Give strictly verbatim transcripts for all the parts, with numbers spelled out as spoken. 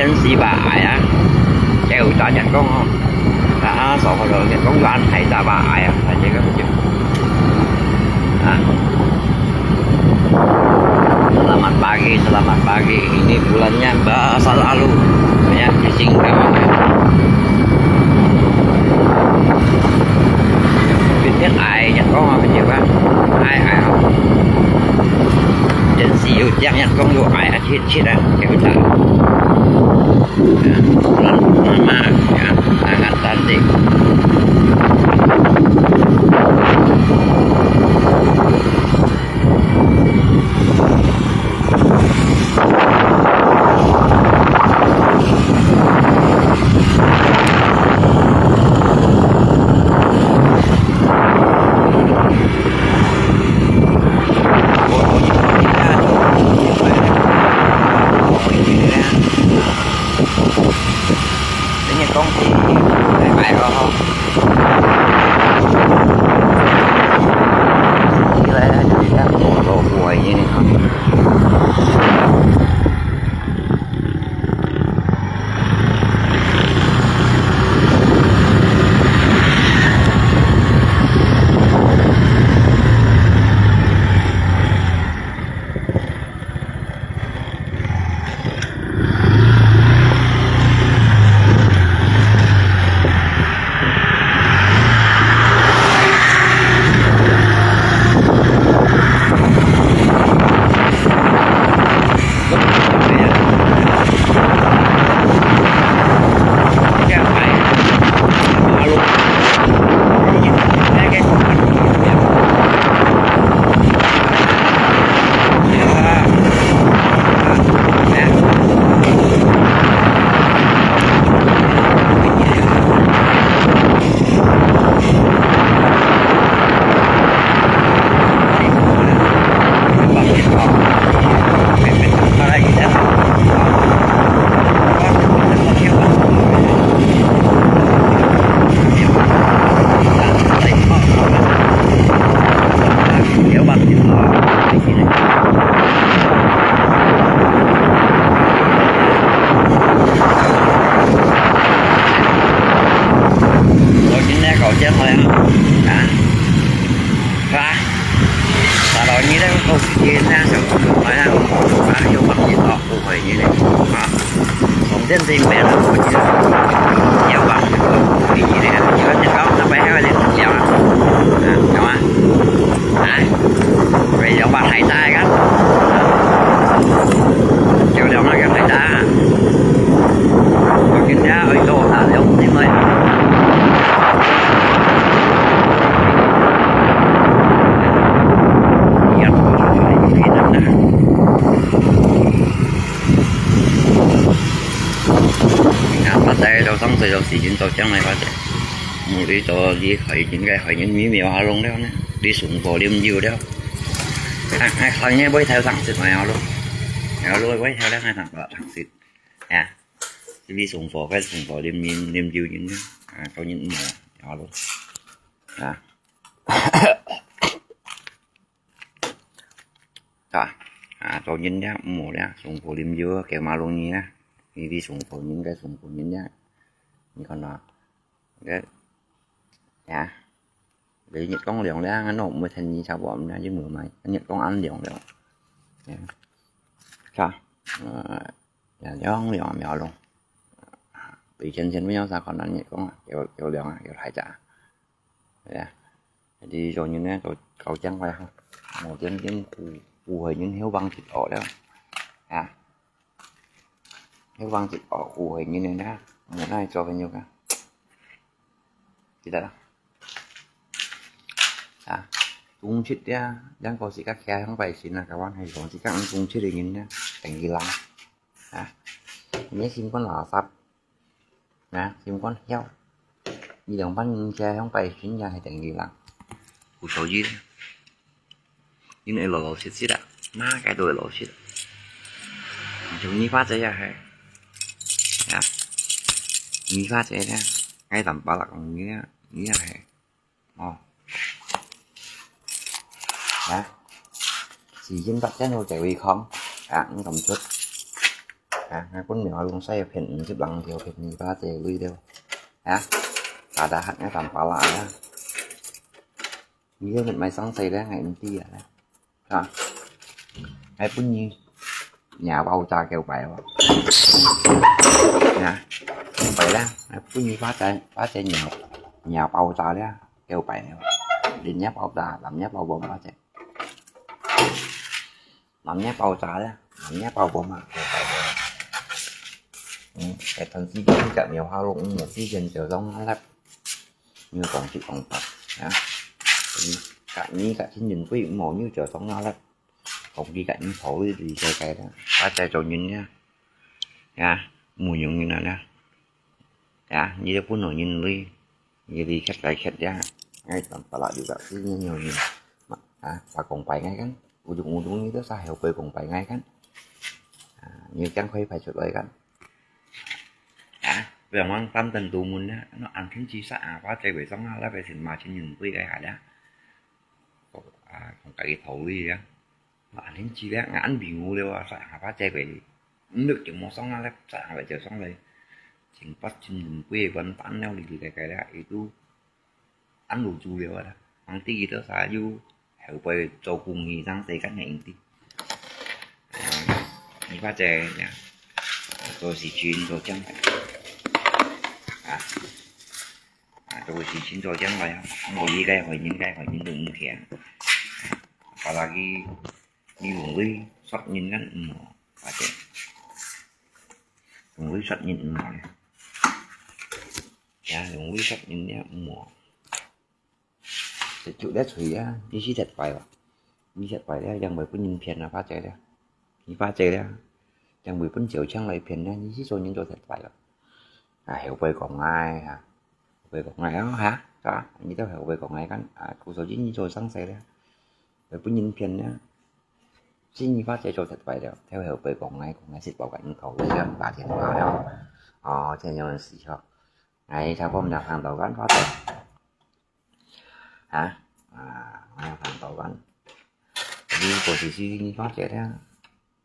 Ten si ba ai ah, kêu ta Nhật Công ho. Ah, so ko lo Nhật Công yuan hai ta ba ai ah, hai ta ko. Ah. Selamat pagi, selamat pagi. Ini bulannya basah lalu. Ya, di Singkawang. Biết ai Nhật Công ho, biết ba? Ai ai ho. Ten si yu chắc Nhật Công yu ai ah, chết chết ah, kêu ta. Ya, selamat, ya, sangat cantik. Ini kongsi, bye-bye ko. Ini lah, ini kan motor buai ini. Rồi, chín nè, cậu chết thôi á. Hả? Hả? Sao rồi, như thế không, chín nè, sao không nói là không có, mà vô mặt gì đó, không phải như thế. Hả? Không tin thì mẹ nó không có gì. Nhiều bằng thì không có gì gì đấy. Chỉ có tin đó, nó phải hay là tin nhiều à. À, đúng không? Hả? Vì dòng bạc hai tay á. Chiều dòng nó gần hai tay á. Còn trên đó, ôi, tô, à, dòng tim ơi. Dòng bạc hai tay nè. Ngã bát tay đâu, sống từ đâu, xì dính tàu trắng này bát tay. Một đi tàu đi khỏi dính cái khỏi dính mí mèo há lông đó nè. Đi xuống vỏ liêm dư đó. Hai, hai khỏi nhé, bơi theo thẳng xịt mà áo luôn. Áo luôn, bơi theo đó, hai thẳng, thẳng xịt. À. Đi xuống vỏ, cái xuống vỏ liêm, liêm, liêm dư dính đó. À, có những mỏ, áo luôn. À. Rồi, à, tàu dính đó, mỏ đó, xuống vỏ liêm dư, kéo mà luôn nhé. Đi, đi xuống vỏ dính, cái xuống vỏ dính đó. Như con đó. Cái, à. Vì Nhật Công liòng đó, nó mới thành như sao bọn nó, chứ mùa mai. Nhật Công ăn liòng đó. Dạ. Sao? Ờ, dạ, liòng, liòng, liòng luôn. Vì chân chân với nhau sao còn ăn Nhật Công à? Kiểu, kiểu liòng à, kiểu hải sản. Dạ. Thì rồi như thế, cậu, cậu trắng quay không? Một tiếng tiếng cù, cù hơi những hiếu băng thịt ổ đó. À. Hiếu băng thịt ổ cù hơi như thế đó. Một này cho cái nhiều cả. Thì đó. À. Tung chít ya, yang có gì các khe không phải xin là các bạn hay có gì các ăn tung chít để nhìn nha. Thành gì lắm. À. Nhớ xin con là sắp. Nè, xin con theo. Đi đồng bánh khe không phải xin nhà hay thành gì lắm. Cú số gì. Ini lolo sit sit ah. Má cái đuôi lolo sit. Chúng ni phát chế ya hay. Ya. Ni phát chế ya. Cái tầm ba lắc ni ya. Ni ya hay. Ồ. Ya. Chỉ xin bắt chân hồ chạy uy không. Ya, không tầm chút. 啊，𠊎分你話用細片五十零條片，你把這類了。啊，打打下，𠊎打巴拉呀。你又買生菜了，𠊎毋知啊。啊，𠊎分你，你也爆炸九百哦。啊，九百了，𠊎分你把這，把這你也，你也爆炸了，九百了。你也爆炸，你也爆爆把這。 男人爆炸咧，男人爆bomb啊！嗯，係同時間隻棉花鹿，嗯，之前就當下咧，你講起講法啊，你甲你甲親人對無，你就當下咧，講佢甲你討論理解解啦，啊，在做人呀，呀，無用人啊啦，呀，你都不能人類，你理解解解呀，哎，tanpa lah juga，是你有人，啊，把講白解解。 Ujung-ujung你都係後背講白𠊎kan。啊，你驚可以排出來kan。啊，不要忘擔等度門啊，no，安天之煞啊，把這位上啊，那邊先罵親人對个下了。啊，講家己道理啊。安天之了，安平無了啊，煞啊，把這位，毋識就莫上啊，煞啊，就上來。前八千人對完蛋了，你理解解了，佢都 安路主流啊啦，皇帝都啥有後背做公義，讓世間人知。啊，你把這呀，做事情做將來，啊，啊，做事情做將來啊，無理个害人，个害人都毋聽。把那個你用鐳殺人个毋好，或者用鐳殺人毋好。 呀，用為啥人了無？就就咧吹啊，你是失敗了，你失敗了，因為分人騙啊，發財了，你發財了，因為分小強來騙了，你是做人做失敗了。啊，後背講𠊎啊，後背講𠊎哦，哈，啊，你都後背講𠊎kan，啊，故所以你做生事了，會分人騙了，是你發財做失敗了，在後背講𠊎，講𠊎食飽个，你頭會想打電話了，哦，這樣的時候。 哎，差不多毋得行到間發財。啊？啊，毋得行到間。你過去是你發財了，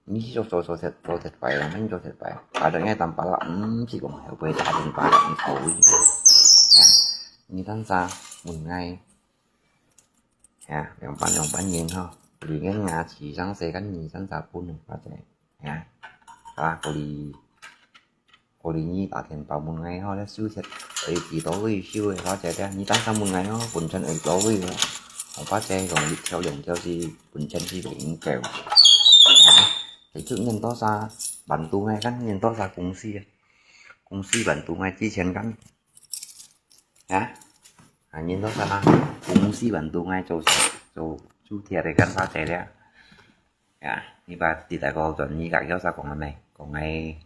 你做做做食做食壞了，你做食壞，反正愛當巴拉，毋是講後背打電話來你頭位。啊，你等下問𠊎，啊，兩百兩百年吼，你个牙齒上世間你等下不能發財。 呀，啊，過去，過去你打電話問𠊎吼，咧收錢，誒，幾多位收誒，或者咧，你單單問𠊎吼，本錢誒，幾多位哦？我發覺用一條兩條是本錢是袂應該。啊，你就認多少bantu𠊎kan，認多少公司啊？公司bantu𠊎之前kan，啊，啊，認多少啊？公司bantu𠊎做做做貼个kan，發財了。 呀，你把第一個轉你个要啥講个咩？講个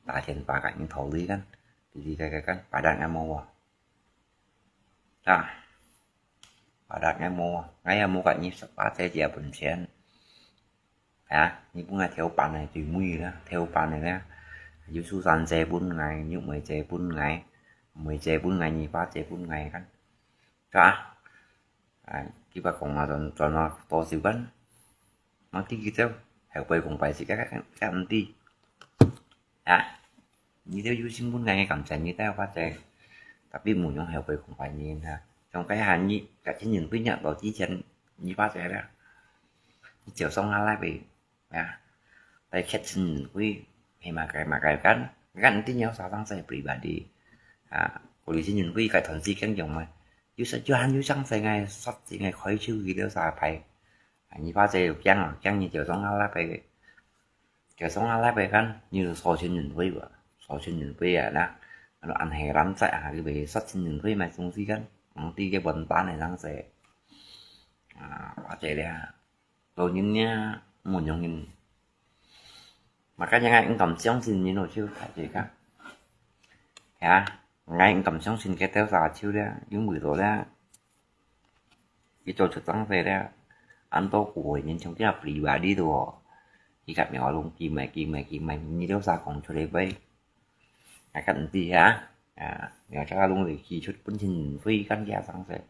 打電話个你頭鐳kan，第二個个kan，把人愛摸啊。啊，把人愛摸啊，𠊎也無个你十八歲就本錢。啊，你本來跳板个最尾啦，跳板个啦，有蘇珊姐分𠊎，有梅姐分𠊎，梅姐分𠊎，你把姐分𠊎kan。 啊，啊，佢把講啊，轉轉啊，多少kan，毋知佢兜後背講壞事，个个个毋知。啊，你兜有心分𠊎个感謝，你兜發財，tapi無用後背講壞人哈。像該下你，个親人對若到之前，你發財了，你就送下來呗。 啊，來欠親人費，係嘛个嘛个kan，kan一定要殺生殺pribadi。啊，過去親人費个團體經用嘛，有殺，有還有殺生个，殺生个開手佢了殺牌。啊，你怕這有驚啊，驚你就送下來呗，就送下來呗kan，你就收親人費吧，收親人費啊，那，那安係人在啊，佢會殺親人費嘛，總是kan，皇帝个完蛋个生事。啊，或者咧。 老人呢，無用人。Makanya𠊎毋敢相信人咯，就大家講。Ya，𠊎毋敢相信佢兜啥就咧，因為到咧，佢做出生事咧，恁多古人像這樣pribadi都哦，佢个苗龍佢買佢買佢買，你兜啥講出來喂？ 啊，kan毋知啊。啊，然後大家攏係寄出本身會kan佢生事。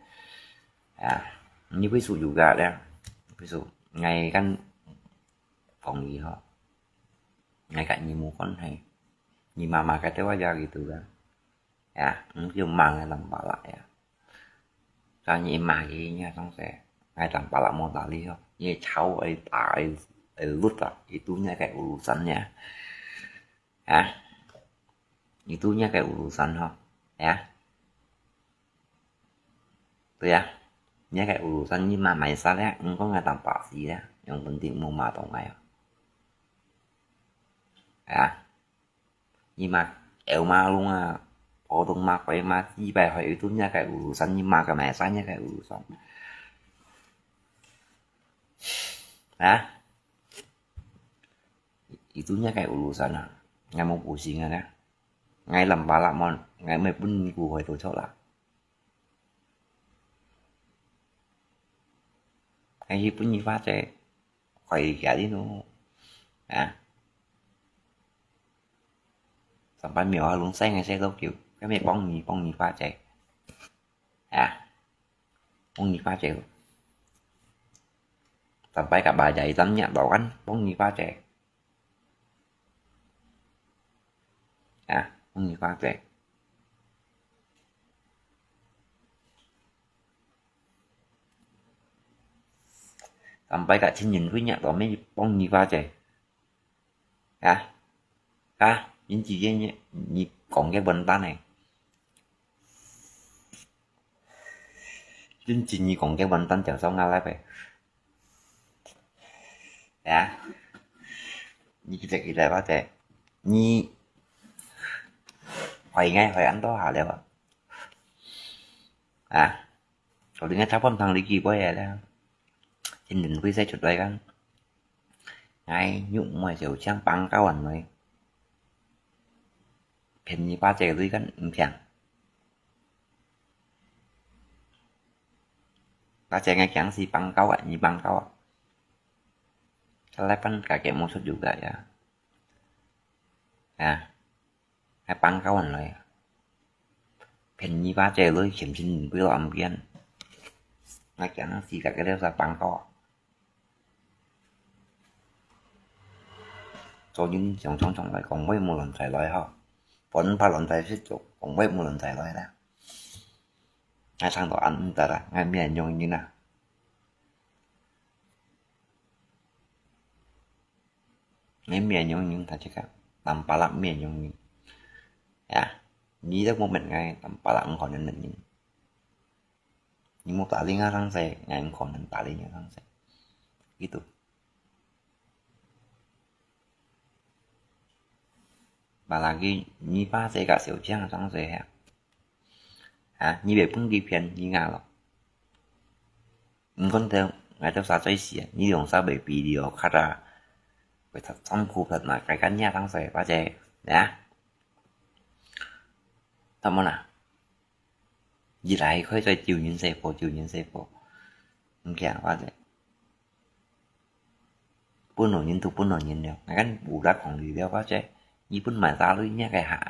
啊，你會輸有个咧，會輸，𠊎kan講你吼。，𠊎甲你無關係，你媽媽个電話也佢兜个，呀，你就罵𠊎Tampalak呀，但你罵佢，你還當細，𠊎Tampalak無搭理哦，你吵會打會會摝啊，itu你个urusan呀，啊，itu你个urusan吼，呀。 對啊，你个urusan你罵Malaysia咧，毋過𠊎Tampalak死咧，yang penting無罵到𠊎啊。啊，你罵L罵龍啊，Potong罵鬼罵雞排，還有itu你个urusan，你罵个Malaysia你个urusan。啊？ Itu你个urusan啊，𠊎無pusing啊，𠊎Tampalak無，𠊎毋會分你顧壞到著啦。𠊎去分你花姐，害佢个哩咯，啊，sampai苗啊，攏使𠊎使到久，該乜幫你，幫你花姐，啊。 幫你花姐。Sampai ka bajai tam nyak tau kan,幫你花姐。啊，幫你花姐。Sampai ka Chin Yun Hui nyak tau乜幫你花姐。 啊，啊，你直接你，你講个文旦呢？你直接講个文旦就上啊來呗。啊，你直接來吧，這，你，害𠊎害恁多下了啊。啊。 Kau dengar capan pang lagi boy ya lah. Chin Yun Hui say出來kan. Ngai nyuk muai siu chiang pang kawan noi. Phen ni pa che lui kan, eng kiang. Pa che ngai kiang si pang kawan, ni pang kawan. Selepan kakek maksud juga ya. Ya. Ngai pang kawan loi. Phen ni pa che lui, khiêm Chin Yun Hui lo am kian. Ngai kiang si kakek leo sa pang kawan. Cho nên chong chong chong lai kong wei mu lon chai loi ho. Pon pa lon chai sit chok, kong wei mu lon chai loi la. Ngai sang to an ta la, ngai mian yong yin na. Ngai mian yong yin ta chika, tam pa la mian yong yin. Ya, ni dak moment ngai tam pa la ang kon yin yin. Ni mu ta ling a sang se, ngai ang kon ta ling a sang se. Gitu. Apalagi ni pa se ka siu chiang sang se ya. Ha, ni be pun ki pian ni nga lo. Eng kon te ngai te sa choi si, ni yong sa be video kada. Be ta chong ku phat na kai kan nia sang se pa che. Ya. Tam mo na. Yit lai khoi choi chiu nyin se po, chiu nyin se po. Eng kiang pa che. Pun lo nyin tu pun lo nyin liao. Ngai kan bu la kong li liao pa che. Ni pun mai sa lui nia kai ha.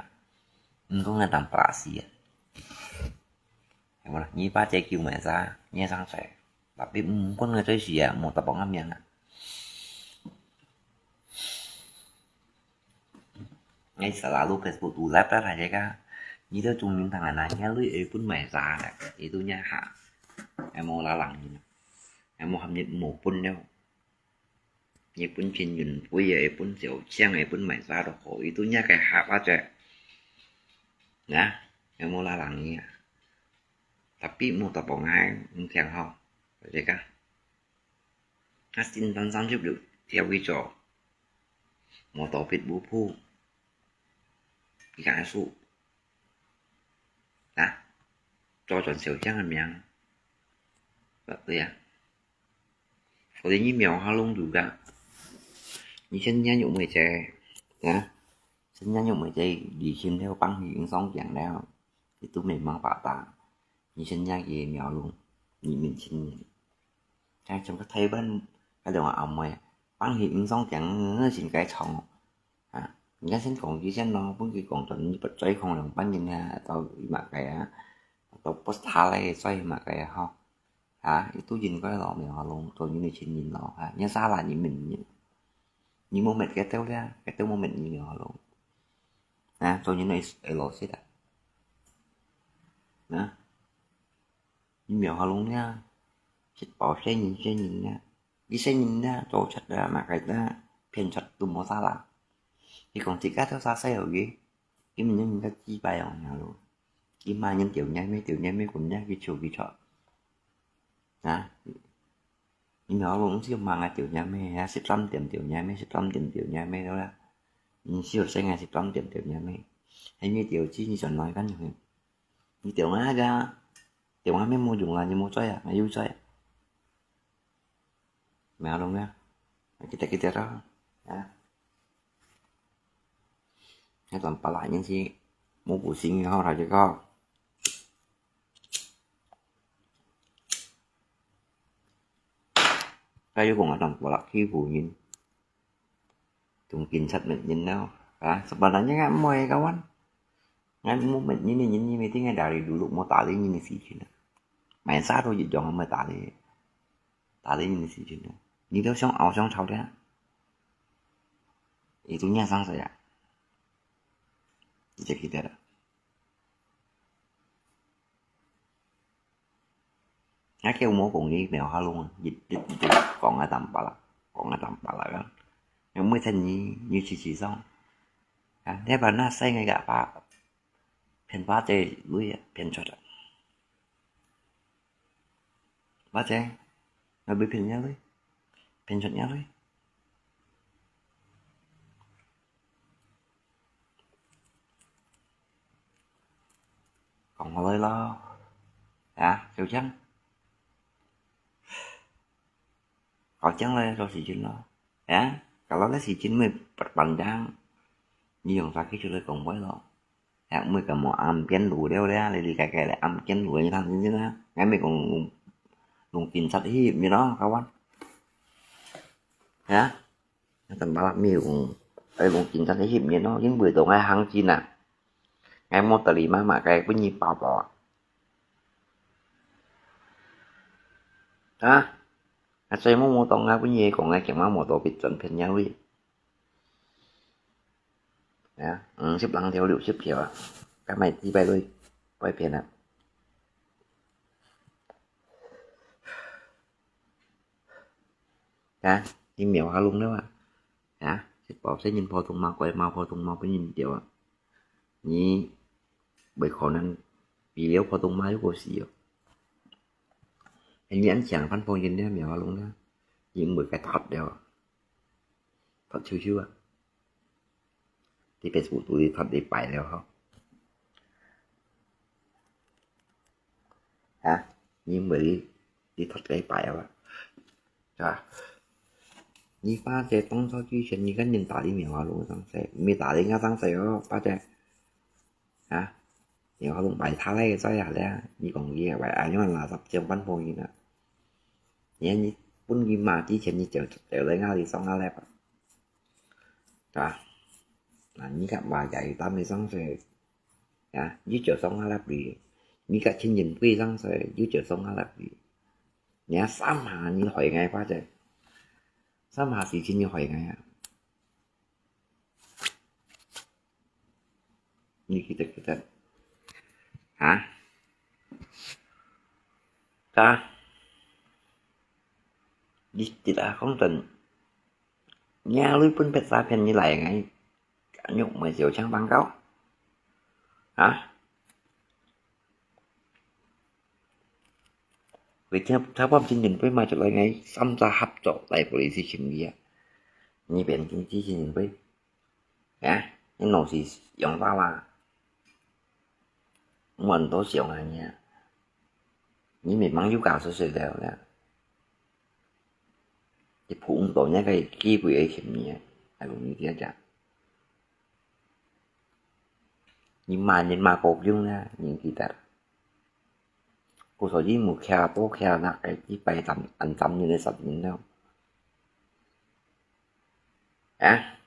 Eng kon ngai tam pa si a. Ni pa che kiu mai sa, nia sang se. Tapi eng kon ngai choi si a, mo ta pong a miang a. Ngai selalu Facebook tu live ta thai ka. Ni tu chung min thang ana nia lui e pun mai sa la. Itu nia ha. Ngai mo la lang ni. Ngai mo ham ni mo pun liao. Ngai pun Chin Yun Hui, ngai pun siu chiang, ngai pun mai sa to ho. Itu nia kai ha pa che. Na, ngai mo la lang ni. Tapi mo ta pong ngai, eng kiang ho. Che ka. Ngai sin tan sang chip lu, thiau ki cho. Mo to pit bu pu. Ki ka su. Na, cho chon siu chiang a miang. Ba tu ya. Ko de ni miao ha long du ga. Ni chen nia nyuk mui che. Na. Chen nia nyuk mui che, di chin theo pang hi eng song kiang liao. Itu memang pa ta. Ni chen nia ki miao long. Ni min chin ni. Chang chang ka Taiwan, ka dong a mui. Pang hi eng song kiang, chin kai chong. Ha, ngai sen kong ki sen lo, pun ki kong chon ni pat choi kong long pan yin ha, tau i ma kai a, tau post ha lai choi i ma kai a ho. Ha, itu yin koi lo, mi ho long, tau yin ni chin yin lo, ha, nia sa la ni min yin. 你無搣該兜咧，該兜無搣你苗下礱。啊，做人愛，愛老實啊。啊，你苗下礱咧，食飽細人細人咧，佢細人咧，做賊啊，麼个咧，騙賊都無差啦。佢講自家偷儕細个，佢毋用人家祭拜哦，苗下礱。佢罵人丟若咩，丟若咩，滾若佢臭佢臭。啊， 你苗下礱毋係罵𠊎丟若咩，啊，十三點丟若咩，十三點丟若咩了啦。你小細𠊎十三點丟若咩，還沒丟去，你轉來看你。你丟𠊎个，丟𠊎咩無用啊，你無罪啊，𠊎有罪啊。苗下礱啊，kita-kita咯，啊。該當巴拉人係無補習好，大家講。 該又講𠊎當巴拉欺負人，同警察搣人了，啊，sebenarnya𠊎毋會kawan。𠊎無搣人个人，因為點解dari dulu無打理人个事情啊？買啥都一樣，無打理，打理人个事情啊。你都想拗想吵的啊？Itu nya生死啊？你就記得了。 𠊎叫無講你苗下礱啊，一、一、一講啊當巴拉，講啊當巴拉啊。又毋會趁你，你自己爽。啊，你把那細个阿爸騙爸姐鐳啊，騙出來。爸姐，𠊎會騙若鐳，騙出若鐳。 講好了咯，啊，小強。搞僵了做事情咯，啊，kalau了事情咪板板正，你用啥去出來講話咯？啊，咪咁無暗邊路了咧，你你該該咧暗邊路，你聽真真啊，𠊎咪講用警察去，你咯，kawan。啊？ Tamba lak mi kong, ai kong kintan hip nyen no, yin bui to ngai hang chin a. Ngai mo tali ma ma kai pun yi pao pao a. Ha? Ngai sai mo mo to ngai pun yi kong ngai kiang ma mo to pit chan phen nya lui. Ya, mm, sip lang theo liu sip theo a. Ka mai ti bai lui, bai phen a. Ya, 你苗下弄了啊？Ya，食飽細人普通話，乖嘛普通話，不認掉啊。你袂可能比了普通話又過死哦。你恁強，反方言了苗下弄了，你毋會該脫掉啊，脫手手啊。 你Facebook肚裡發你擺了吼。啊，你毋會你發你擺啊？係吧？你把這動作之前，你肯定打你苗下弄上勢，毋係打你𠊎上勢哦，把這，啊，苗下弄擺他來在啊咧，你講佢壞，哎呀，垃圾，將半方人啊。你看你分佢罵之前，你就，就來𠊎裡上下來吧。 啊，啊，你看話也有當時上勢，啊，你就上下落去，你个親人對上勢，你就上下落去。你看三下你害𠊎，或者三下事情你害𠊎啊。 你記得記得。啊？啊？你記得啊，講真，你啊，你分別詐騙你來，哎，肉沒有搶飯搞。啊？ 佢聽，聽話真正會買出來，哎，三隻合作來polisi情理啊。你變經濟真正會，啊，你老是用法啦，我很多想啊你啊，你明明有假設誰了呀？你碰到那個機會的情理啊，還容易點講。 你罵人罵過久呢，你記得。故所以目徛多徛那個一百三、安三年的十年了。啊？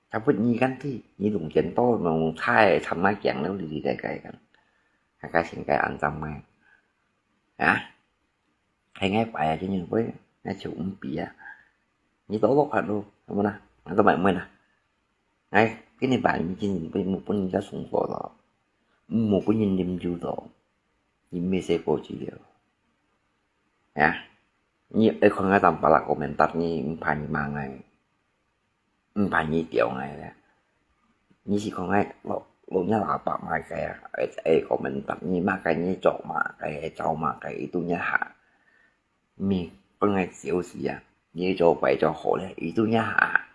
他不你看地，你弄錢多，弄菜，他媽講了，你該該講，還該先該安三個。啊？ 係𠊎擺啊，真正會，𠊎就毋比啊。你多多看咯，好無啦？𠊎都買毋啦。哎，今日白日今日分，分人家送貨咯，無分人啉酒咯，你毋係細个資料。啊，你愛看𠊎當巴拉comment，你毋怕你罵𠊎，毋怕你屌𠊎咧？你是看𠊎老，老若喇叭罵个啊？愛，愛comment，你罵个，你做罵个，做罵个，一度你下。 你分𠊎笑死啊！你做壞做好咧，一度你下。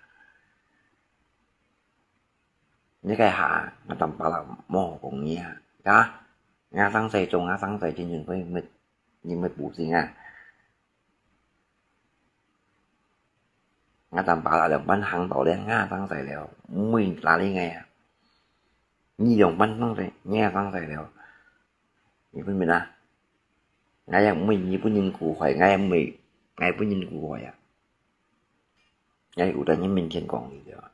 你个下，𠊎當巴拉無好講你啊，啊！𠊎當細做，𠊎當細真正會，會，你會不行啊！𠊎當巴拉了，半行到咧，𠊎當細了，毋會拉你个啊！你兩半當細，𠊎當細了，你分明啊？ 𠊎也毋會你分人苦害，𠊎也毋會𠊎分人苦害啊！𠊎有在你面前講你對吧？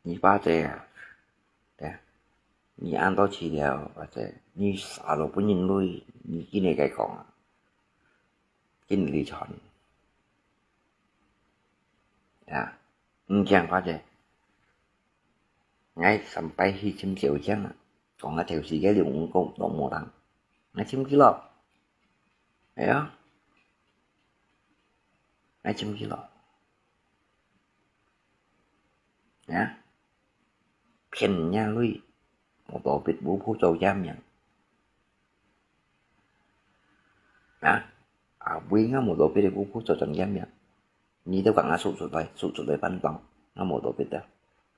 你巴姐啊，對啊，你恁多資料，巴姐，你啥都分人類，你今日該講啊，今日你傳，對啊，你講巴姐。 𠊎三擺去尋小強啊，講𠊎頭時个兩公公都無人，𠊎尋佢咯。哎呀，𠊎尋佢咯。啊，騙人家鐳，無道別無鋪做假名。啊，啊，為𠊎無道別个無鋪做真假名。 你都講𠊎說出來，說出來半當，𠊎無道別个。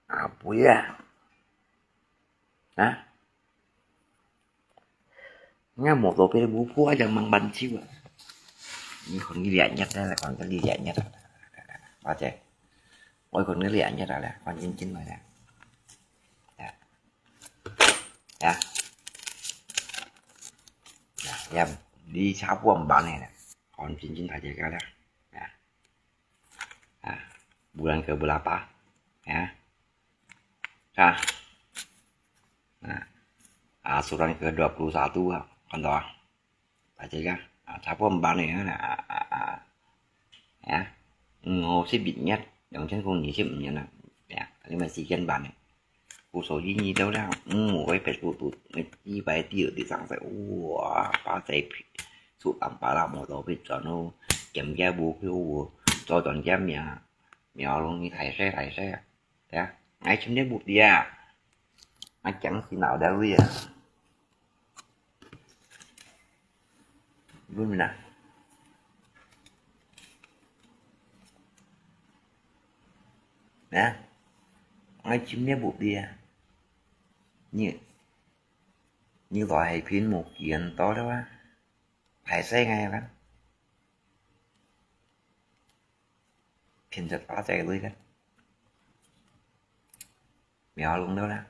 啊，毋會啊！啊？𠊎無道別个無鋪，𠊎就吂半手啊！你看你兩日啊，看你兩日啊！巴姐，𠊎看你兩日啊，看真真來啊！啊，啊，啊，你差不多毋辦呢，看真真大隻个啦！啊！ Ah, bulan ke berapa? Ya. Ah. Nah, asuran ke dua puluh satu, ah. Kan tahu, ah? Baca ya. Ah, siapa yang bani, ya? Nah, ah, ah, ah. Ya. Ngô Sĩ Bịt nhất, đồng chí Ngô Sĩ Bịt nhất, ah. Ya, lima sekian bani. 故所以你兜啦，嗯，我別做做，你一擺第二第三世，哇，巴仔皮，手按巴拉摩托別轉哦，減價無去哦，做轉減名，苗龍你大細大細啊，對啊，𠊎尋你目的啊，𠊎講是鬧了你啊。 Belum lah. Nah, ai chim dia buk dia. Ni, ni lo hai pin mu kian to da wa. Hai sai ngai kan. Pin chat pa sai lui kan. 苗龍了啦。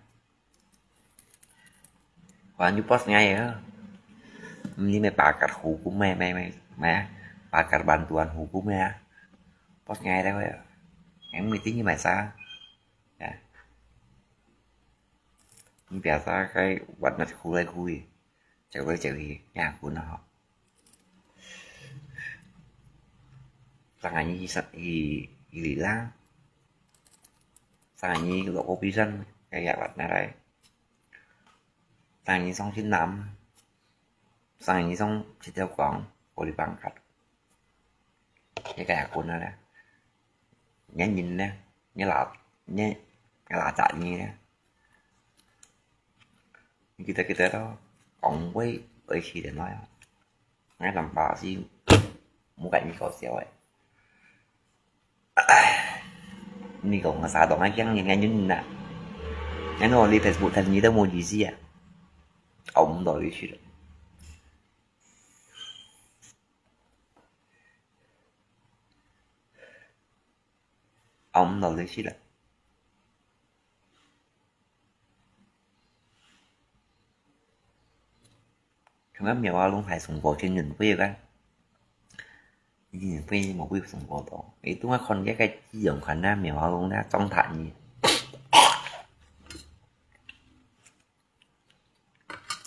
還有 post ngai ah. Ni mai pakat hukum mai, mai, mai, mai, pakat bantuan hukum ya. Post ngai dah ya. Yang meeting ni mai sa. Ya. Ni biasa kai buat nat kulai kui. Cewek-cewek, ya, aku nah. Tangan ni sa-, i, i lila. Tangan ni loko pisan, kaya wat narai. Tangan ni song sinam. Tangan ni song sitiau kong, koli pangkat. Kaya aku nah. Nyan yin nah, nyala, ny-, nyala tak ni nah. Kita-kita to, kong wei, oi si den lai. Ngai lam pa si, mu kai ni ko siau ai. Ni ko nga sa dong ai kiang ni ngai yun na. Ngai no li Facebook tan ni to mu di si ya. Au mu do li si lo. Au mu do li si lo. 佢个苗阿龍還送過去年尾个，年尾無會送過到。誒，當下看這个資料看啊，苗阿龍咧，張達義。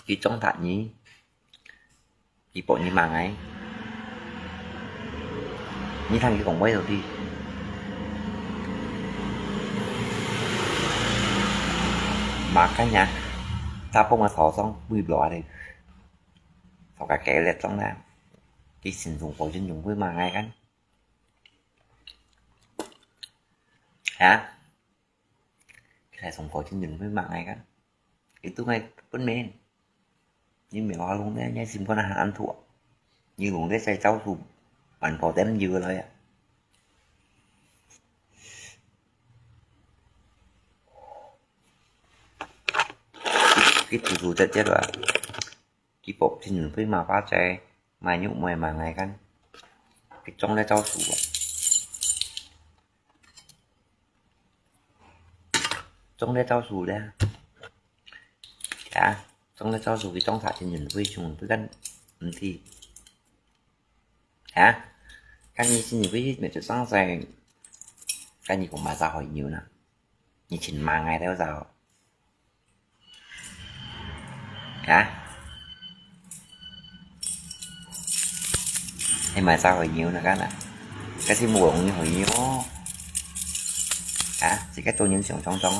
佢張達義，佢幫你罵𠊎，你聽佢講話到底。Makanya，他幫我吵上微博的，吵个激烈中啦，佢先從火箭中會罵𠊎kan。啊？佢來從火箭中會罵𠊎kan。Itu ngai pun men. Ni mèo ha lung ne, ni sim kon han an thua. Ni lung de sai chau su, an po tem yu lo ya. Ki tu su chat chat wa. Ki pop sin pui ma pa chai, ma nyu moi ma ngai kan. Ki chong le chau su wa. Chong le chau su le. Ya, chong le chau su ki chong sa chin yin pui chung pui kan, hm ti. Ya, kan ni chin yin pui me chu sang sai. Kan ni kong ma sa hoi nyu na. Ni chin ma ngai teo sa. Ya. Hay ma sa hoi nyu na kan na. Kasi muong ni hoi nyu. Ha, si ka chong yin siang chong chong.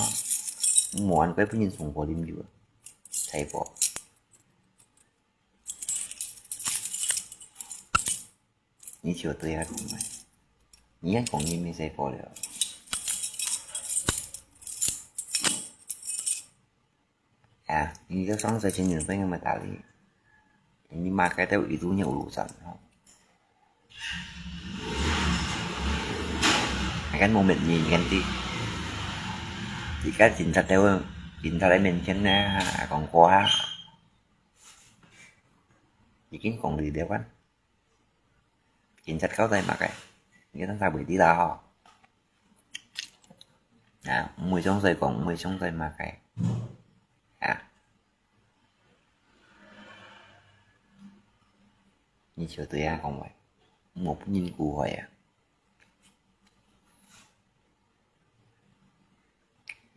Muan koi pun yin sung ko lim yu. Sai po. Ni chiu tui ha kong mai. Ni yan kong ni mi sai po liao. Ya, ni teo sang sai chin yin pui ngai ma ta li. Ni ma kai teo itu nya ulu san. Kan mo met ni kan ti. Ti ka chin chat teo, chin chat lai men chen na, kong ko ha. Ni kin kong li teo kan. Chin chat kau tai ma kai. Ni kan sa bui ti la ho. Ya, mui chong sai kong, mui chong sai ma kai. Ya. Ni chiu tui ha kong wai. Mo pun yin ku hoi ya.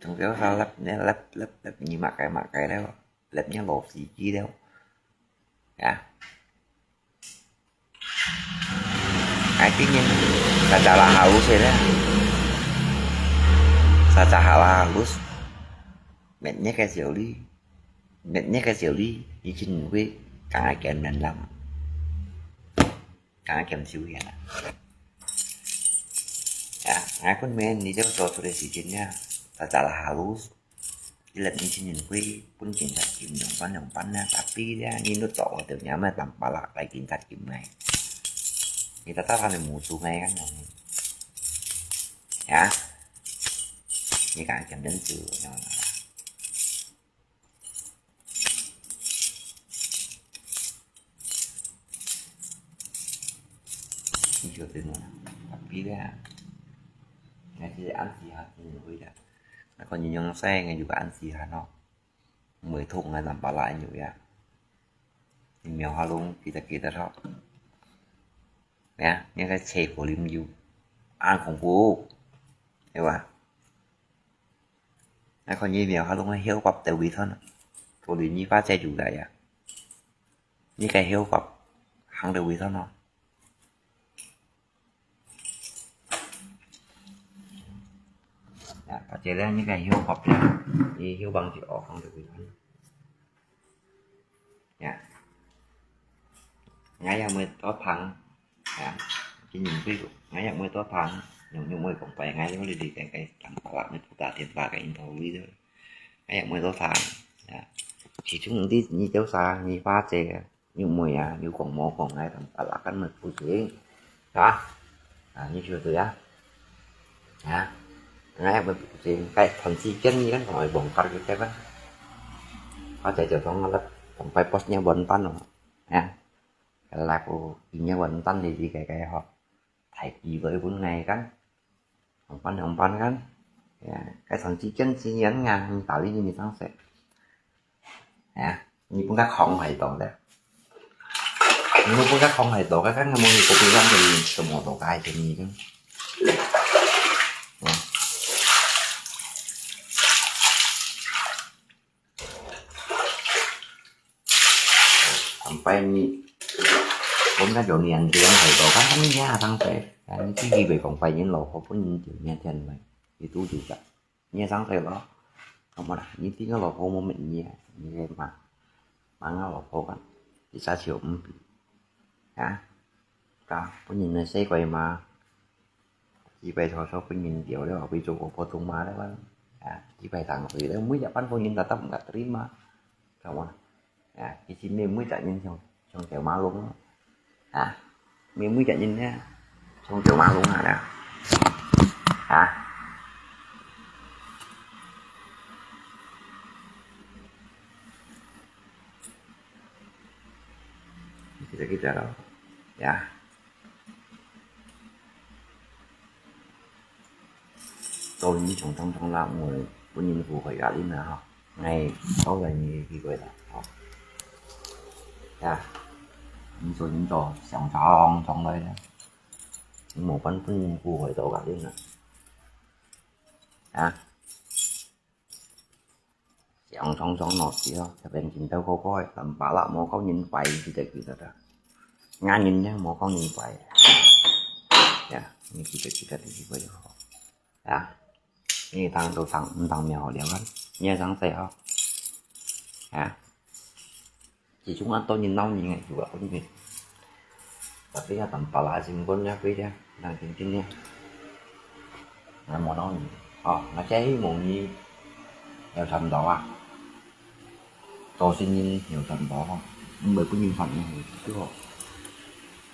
Chong teo sa lap ne lap lap lap ni ma kai ma kai leo. Lap ni lo si ki leo. Ya. Ai ti nyen. Sa cha la halus ya. Sa cha ha la halus. Met ni kai siu li. Met ni kai siu li. Ni chin yin pui. Kang ai ken men lam. Kang ai ken siu ya na. Ya, ngai pun men ni teo so su le si chin ya. Sa cha la halus. Ilet ni chin yin pui pun chin chat kim yong pan yong pan na, tapi dia ni lut tok wa teo nya ma tam pala kai chin chat kim ngai. Ni ta ta sa ne mu su ngai kan yong. Ya. Ni kang kim den su yong. Ni chiu tui mo. Tapi dia. Ngai si an si ha chin yin pui da. Ngai kon yin yong sai ngai yu ka an si ha no. Mui thuk ngai tam pala nyu ya. Ni mèo ha lung kita kita tho. Ya, ni kai che ko lim yu. An kong ku. Ewa. Ngai kon ni mèo ha lung hiu pap teo wi thon. Ko li ni pa che yu da ya. Ni kai hiu pap hang teo wi thon no. Ya, pa che le ni kai hiu pap ya. Ni hiu bang chi o hang teo wi thon. Ya. Ngai ya mui to thang. Ya. Chin yin pui. Ngai ya mui to thang. Nyong nyong mui kong pai ngai li li kai kai tam pala mui pu ta tien pa kai in tho li de. Ngai ya mui to thang. Ya. Chi chung di ni teo sa ni pa che. Nyong mui ya, nyong kong mo kong ngai tam pala kan mui pu che. Ha? À, ni chiu tui ya. Ya. Ngai ya mui pu che. Kai thon si ken ni kan kong ai bong kar ke kan. Có thể cho thong lap thong pai post nya bon tan no. Ya. Cái live của in nya bon tan đi đi cái cái họ. Thái Kỳ với vốn ngày kan. Hong pan hong pan kan. Ya, cái thằng chi chân chi nhắn nga, mình tạo lý mình thắng sẽ. Ya, mình cũng các không hài tổ đó. Mình cũng các không hài tổ cái kan, mình cũng bị lắm rồi mình sẽ mua tổ cái cho mình chứ. Ya. Sampai ni 分該種年紀个太多，該分你也生仔，啊，你自己袂講壞人老婆，分人條件天來，你都有个，你也生仔咯，好無啦？你自家老婆無搣你啊，你个媽，媽个老婆个，一隻手毋比，啊，啊，分人來世界嘛。 幾擺吵吵分人丟了，後尾做個普通話了啊，幾擺當佢了，每隻辦公人都答毋得嘛，知無？啊，其實你每隻人像像條馬龍啊，你每隻人呢，像條馬龍啊，啊，記得記得咯，呀。 做人常常常啦，毋會分人苦害壓力啊，吼。𠊎到來你機會啦，吼。呀，你做人做常常常來啦，你無分分人苦害到壓力啊。啊。 常常常鬧事咯，特別前頭嗰個，但巴拉無講人壞，記得記得啦。𠊎人呢，無講人壞。呀，你記得記得，你記得好。啊，你當做當，毋當命好了啊，你也當細吼。啊。 其中啊，當然鬧人个有啊，有个。Tapi啊，但巴拉心肝也貴个，人真真个。𠊎無鬧人，哦，𠊎只希望你有賺到啊，做生意有賺到吼，毋會分人看你就好。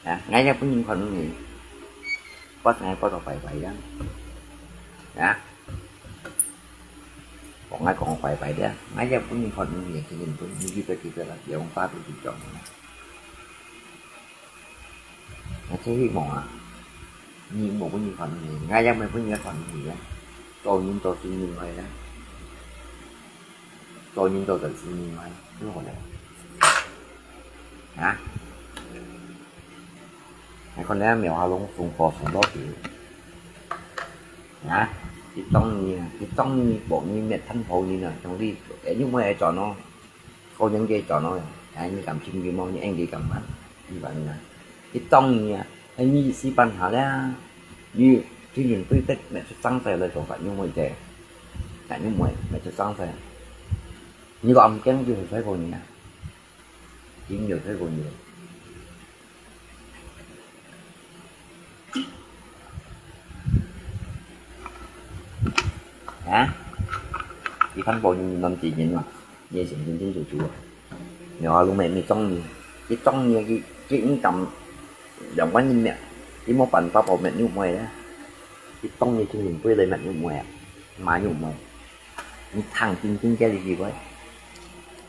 啊，𠊎也分人看你，發財發到壞壞呀。啊。 講𠊎講壞壞个，𠊎也分你看你个，真正分你記得記得啦，用法度去講。𠊎真希望啊，你無分你看你，𠊎也無分你看你个，做人做事人來啦，做人做事人來，就好了。啊？ 𠊎看你苗下攏送貨送落去。啊，一當你啊，一當你無你滅貪好人啊，兄弟，哎，你莫愛轉哦，好人个轉哦，哎，你敢信佢無？你應該敢辦？你辦啊，一當你啊，哎，你死辦下了，你天天對得滅出生死來做法，你莫在，哎，你莫滅出生死，你講毋驚就係衰過你啊。 真有衰過你。啊？你看過你男子人嘛？你也想真真做主啊？你話攏沒沒中意，一中意佢佢應該兩萬一命，佢無辦法保命又咩咧？一中意就應該來命又咩啊？嘛又咩？ 你聽真真个你以為，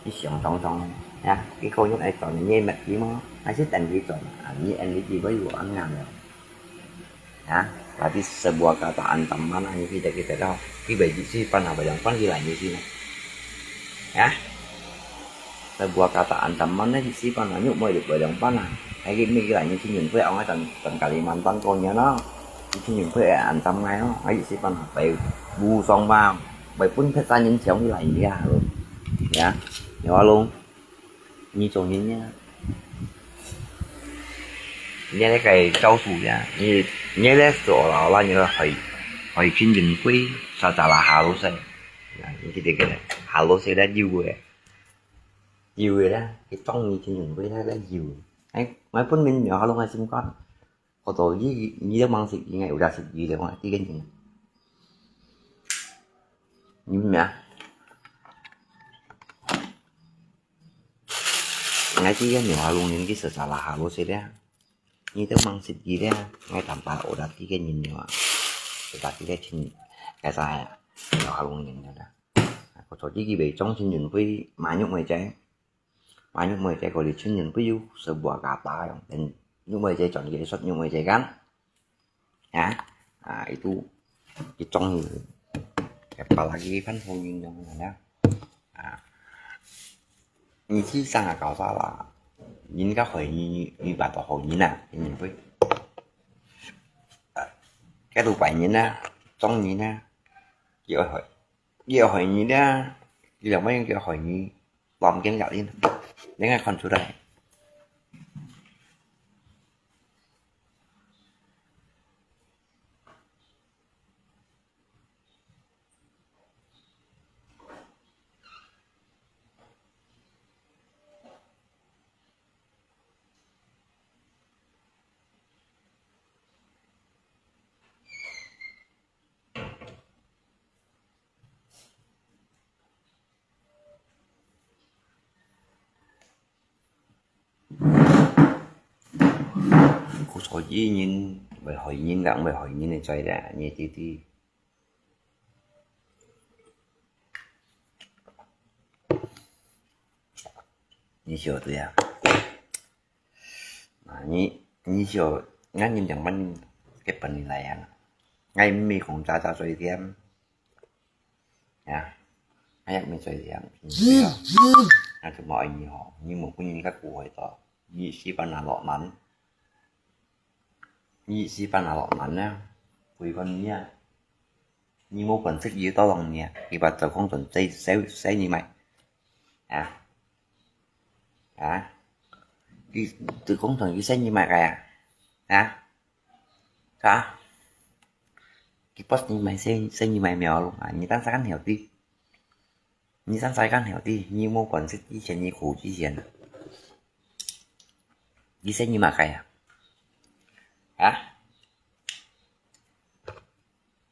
你想想想，呀，佢可以愛轉你个物件嗎？還是等佢轉啊？你恁你以為有恁樣了？啊，tapi sebuah kata ancaman，你記得記得到，佢會意思辦啊，會用關係來意思呢？啊？ Sebuah kata ancaman呢，意思講啊，肉妹就會兩半啊。Hay佢乜佢來你天元會，我等等Kalimantan過年咯，你天元會會ancam𠊎咯，啊意思講啊，會無爽吧，會分別三年前佢來你啊，呀，有啊咯，你做人呀，你那個教書呀，你你那做老啦，你害害天元會，sa salah halos eh，你記得个，halos eh咧有个。 有个啦，佢中意天然會啦，有个。哎，𠊎分明苗下攏个心肝，學到你你都忙食，應該有得食，你了嘛，這個人。你明啊？𠊎這個苗下攏人去食啥啦，下落食了。 你都忙食佢咧，𠊎淡薄學到幾個人了啊，學到幾個親，該啥呀，有下攏人了啦。我做自己為中青年會買肉梅仔，買肉梅仔，我哋青年會有十五個打用，等肉梅仔轉去說肉梅仔kan，啊，啊，itu，佢中意，apalagi kan好運用啦，啊。 你去上下搞啥啦？人家害你，你辦到好人啊，你會。該都壞人啊，中人啊，佢愛害，佢愛害你啦，佢兩萬人佢愛害你，亂跟咬人，你看看出來。所以人會害人，人會害人个罪咧，你知知。你曉得啊？啊，你，你曉，𠊎人兩班个本來啊，𠊎毋係講渣渣嘴甜，啊，𠊎也毋係嘴甜，啊，就無愛你吼，你無分人家誤會到，你死板拿落難。 你死板拿落難啊，歸分你啊。你無本事，佢到當你啊，佢把做工賺洗，洗，洗你買。啊？啊？佢做工賺佢洗你買个啊？啊？啊？佢幫你買，洗，洗你買苗咯啊？你當時間曉得。 你生在間曉得，你無本事之前，你苦之前，你生你麼个啊？啊？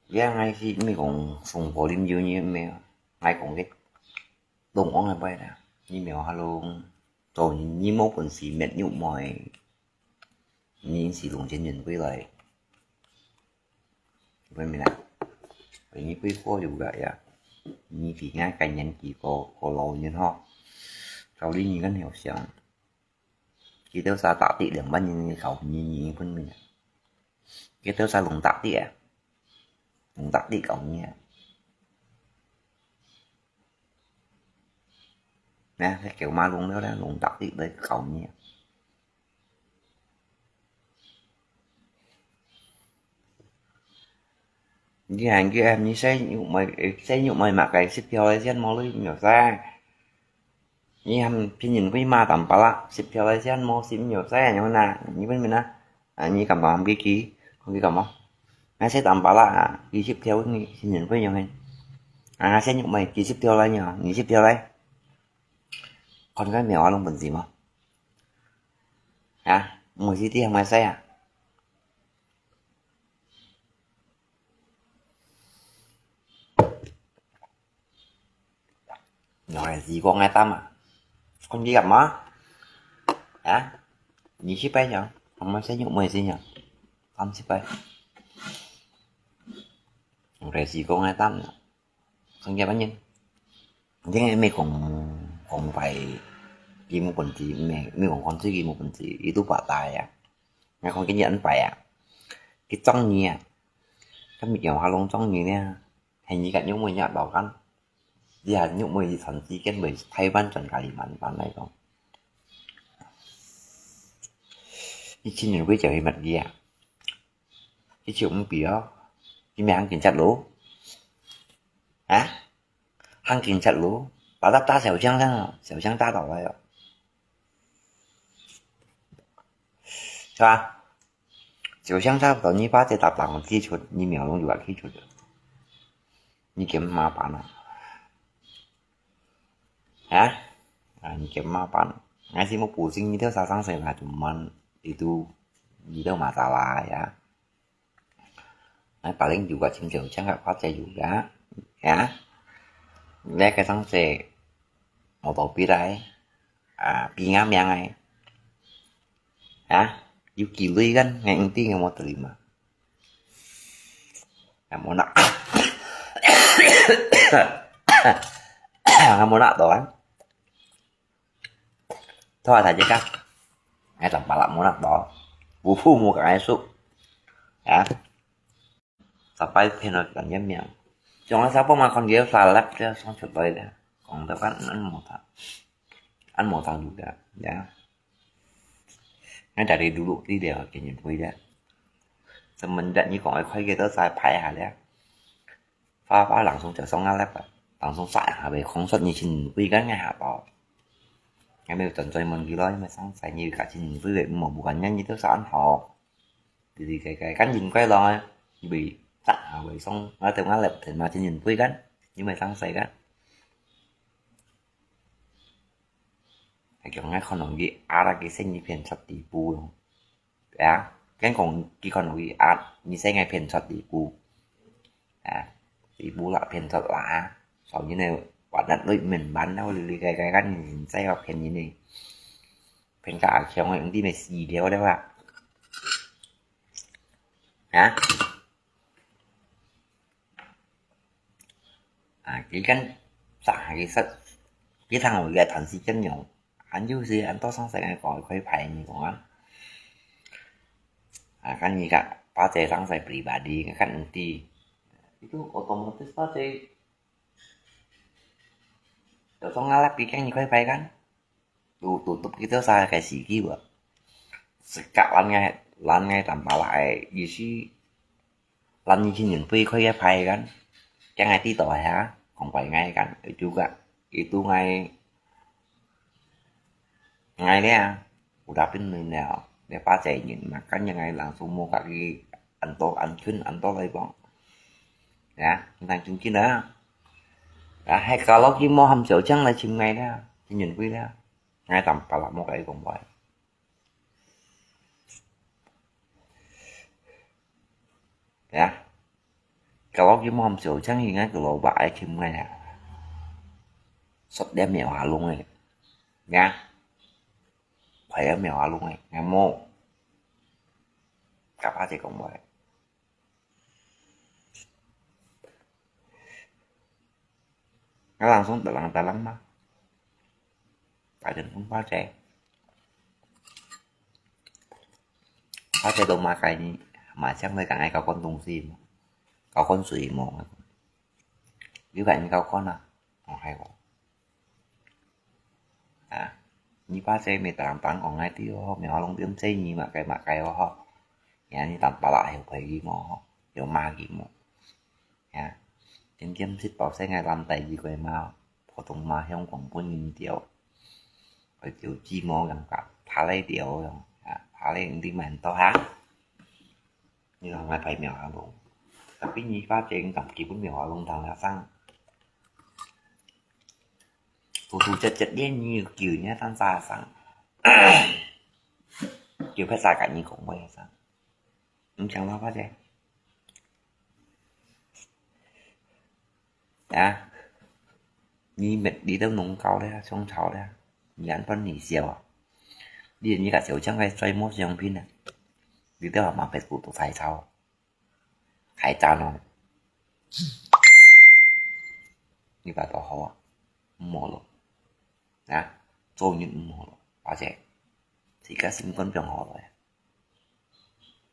你愛係毋係講送火啉酒，你毋係，愛講个，弄王个話啦，你無下弄，做人你無本事，滅肉妹。 你是弄前人歸來。為咩啦？你歸過有个呀？你比𠊎个年紀過，過老人吼，照理你更曉想。佢兜儕打的兩萬人个搞你，你分明啊。佢兜儕弄打的啊，弄打的搞你啊。那，那狗馬弄了咧，弄打的來搞你啊。 你喊佢喊你洗肉妹，洗肉妹麼个十條个錢無你毋曉使。你喊別人會罵淡薄啦，十條个錢無是毋曉使，你看啊，你問問啊，啊，你敢講喊佢去，講佢敢無？啊，洗淡薄啦，啊，幾十條你別人會用个，啊，洗肉妹幾十條來呢，二十條來，看佢苗啊，攏本事無？啊，毋係這樣來使啊。 原來是講个擔啊，看佢敢無？啊？二十擺樣，還無洗肉妹先樣，三十擺。原來是講个擔啊，看佢麼人？你毋係講，講壞，佢無本事，毋係，毋係講講自己無本事，佢都白大啊。 𠊎看今日恁壞啊，佢中意啊，今日用下攏中意呢，係你个肉妹也老幹，你還肉妹傳之間會台灣轉咖哩滿班來講。你親人會叫佢乜嘢啊？佢就毋比哦，佢命行警察路，啊？行警察路，把他打小強了，小強打倒來了。 是吧？就像差不多你把這搭檔踢出，你苗龍就要踢出去。你跟麼辦啊？啊？啊，你跟麼辦？還是我補充你兜啥上身啊，就問你都，你都嘛咋啦呀？ 哎，paling juga chính trường chắc là có thể juga, ya. Lẽ cái sáng sẽ một tổ bi đây, à, bi ngắm yang ai. Ya, yu kỳ lui kan, ngai ing ting mau terima. Ya, mau nak. Ngai mau nak to kan. Thôi, thả chết cắt. Ngay trong bà lắm muốn nặng đó. Bố phu mua cả ngay sụp. Hả? Sao phải phê nó còn nhắm miệng. Trong nó sao bố mà con ghế xa lắp cho xong chuột bơi đấy. Còn tao cắt ăn một thằng. Ăn một thằng đủ cả. Dạ. Ngay tại đây đủ đủ tí đều cái nhìn quay đấy. Sao mình đã như con ấy khoai ghế tao sai phải hả đấy. Phá phá làng sông chở sông ngã lép à. Làng sông sại hà về không xuất như xin quy gắn ngay hà bảo. Ngay mèo tần dây mần ghi lo nhưng mà sáng sài như cả xin quy về mỏ bukan nhanh như tớ sẵn họ. Thì thì cái cái cắn nhìn quay lo. Như bị sẵn hà về sông ngã tớ ngã lép thì mà xin nhìn quy gắn. Nhưng mà sáng sài gắn. Cái kiểu ngay con nó ghi á là cái xanh như phiền sạch tí bu luôn. Ya, kén kong ki kon wi at, ni sai ngai phen chot di ku. Ya, di bu la phen chot la. Sau ni ne, wat nat lui men ban nau li li gai gai kan ni sai wa phen ni ni. Phen ka a kiong ngai di me si deo de wa. 啊？啊，佢跟上海个食，佢通有个段時間用，還有時間多上世界搞一塊牌，你講啊？啊，kan你个巴姐上世pribadi，kan nanti。Itu otomatis巴姐，有種啊，比跟一塊牌kan？ 有tutup kita sa个時機啊。Sejak咱个，咱个Tampalak个意思，咱以前人飛開个牌kan，將个知道下，講牌个kan，juga itu ngai，ngai了，udah pindah了，了巴姐人嘛，kan yang ngai langsung mau kaki anto ancun anto lai bang。Ya，你看真緊啊。啊，還kalau佢mau喊小強來尋ngai了，真人飛了。 Ngai Tampalak mau kaki kong pai. Ya. Kalau kita mau ambil siu chang, ingat kalau ba ai kim ngai ya. Sot dia mèo halung eh. Ya. Phải mèo halung eh. Ngai mau. Kapa cek kong pai. Ngai langsung talang-talang mah. Taden pun pakai. Pakai tu makai ni, macam mereka ngai kau kon tungsi mo. Kau kon sui mo. Juga ni kau kon ah. Oh, hai ko. Ha, ni pakai mi talang-talang kong ngai ti ho, mi ho long tiêm cai ni makai-makai ho. Ya, ni Tampalak hiu pai ki mo ho, hiu ma ki mo. Ya, tiêm-tiêm sit pau sai ngai lam tai ji koi ma, phổ thông ma hiong kong pun yin tiao. Koi tiao ji mo yang ka, pha lai tiao yang, ha, pha lai yang ti man to ha. Ni kong ngai pai mèo ha long. Tapi ni pakai kam ki pun mèo ha long tang la sang. Tutu chat-chat dia ni kiu ni tan sa sang. Kiu phet sa ka ni kong wei sang. Ni chang la pakai. Ya. Ni met đi đâu nông cao đấy, sông thảo đấy. Ni ăn phân ni siêu à. Đi ni cả siêu chẳng cái xoay mốt siêu pin à. Đi đâu mà pet cụ tụ sai sao. Khai cha no. Ni ba to hao à. Mò lo. Ya. Cho ni mò lo. Ba che. Thì cả sinh con trong hao rồi.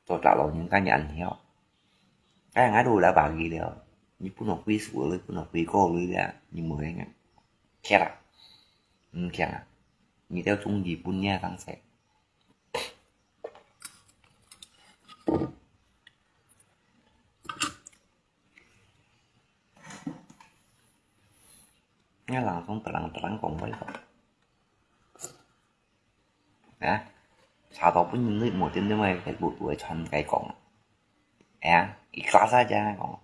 Cho trả lời những cái nhận hiểu. Cái ngã đồ đã bà gì rồi. Ni pun no quy sủa lui, pun no quy cô lui ya. Ni mười ngã. Kia à. Ừ, kia à. Ni theo chung gì pun nha tăng sẽ. Nghe làng sống tờ làng tờ làng cộng với. Nè, xả tỏ bún nhân nước một tiếng nước mày cái bụt bụi chọn cái cộng. Nè, ít class á chá cộng.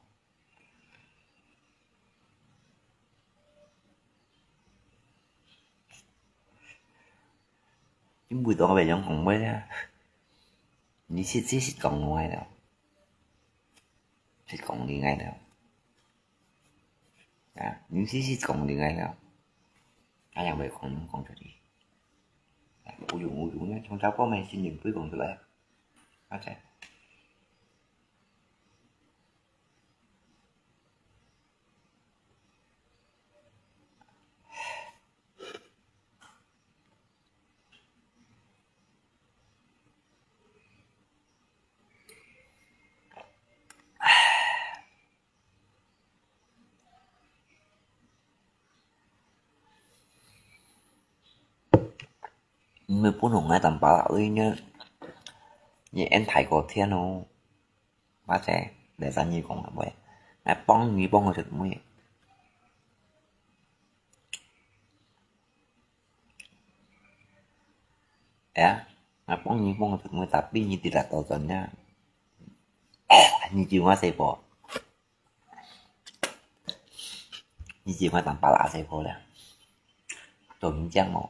Chính buổi tối về giống cộng với á. Ni sit sit sit cộng ngoài đó. Sit cộng đi ngay đó. À, những sit sit cộng đi ngay đó. Ai yang về cộng cộng cho đi. Ui dụ, ui dụ nhá, trong cháu có mày xin những túi cộng cho lại. Có chạy. Mười bốn hùng ngai tầm ba ơi nhớ. Nhị en thái có thiên hùng. Ba che, để ra nhị con là bơi. Ngai bóng nhị bóng có thật mười. Ya, ngai bóng nhị bóng có thật mười tapi nhị tidak tahu tuannya. Nhị jiu ngai sepo. Nhị jiu ngai tầm ba la sepo le. Tuần nhị chang mo.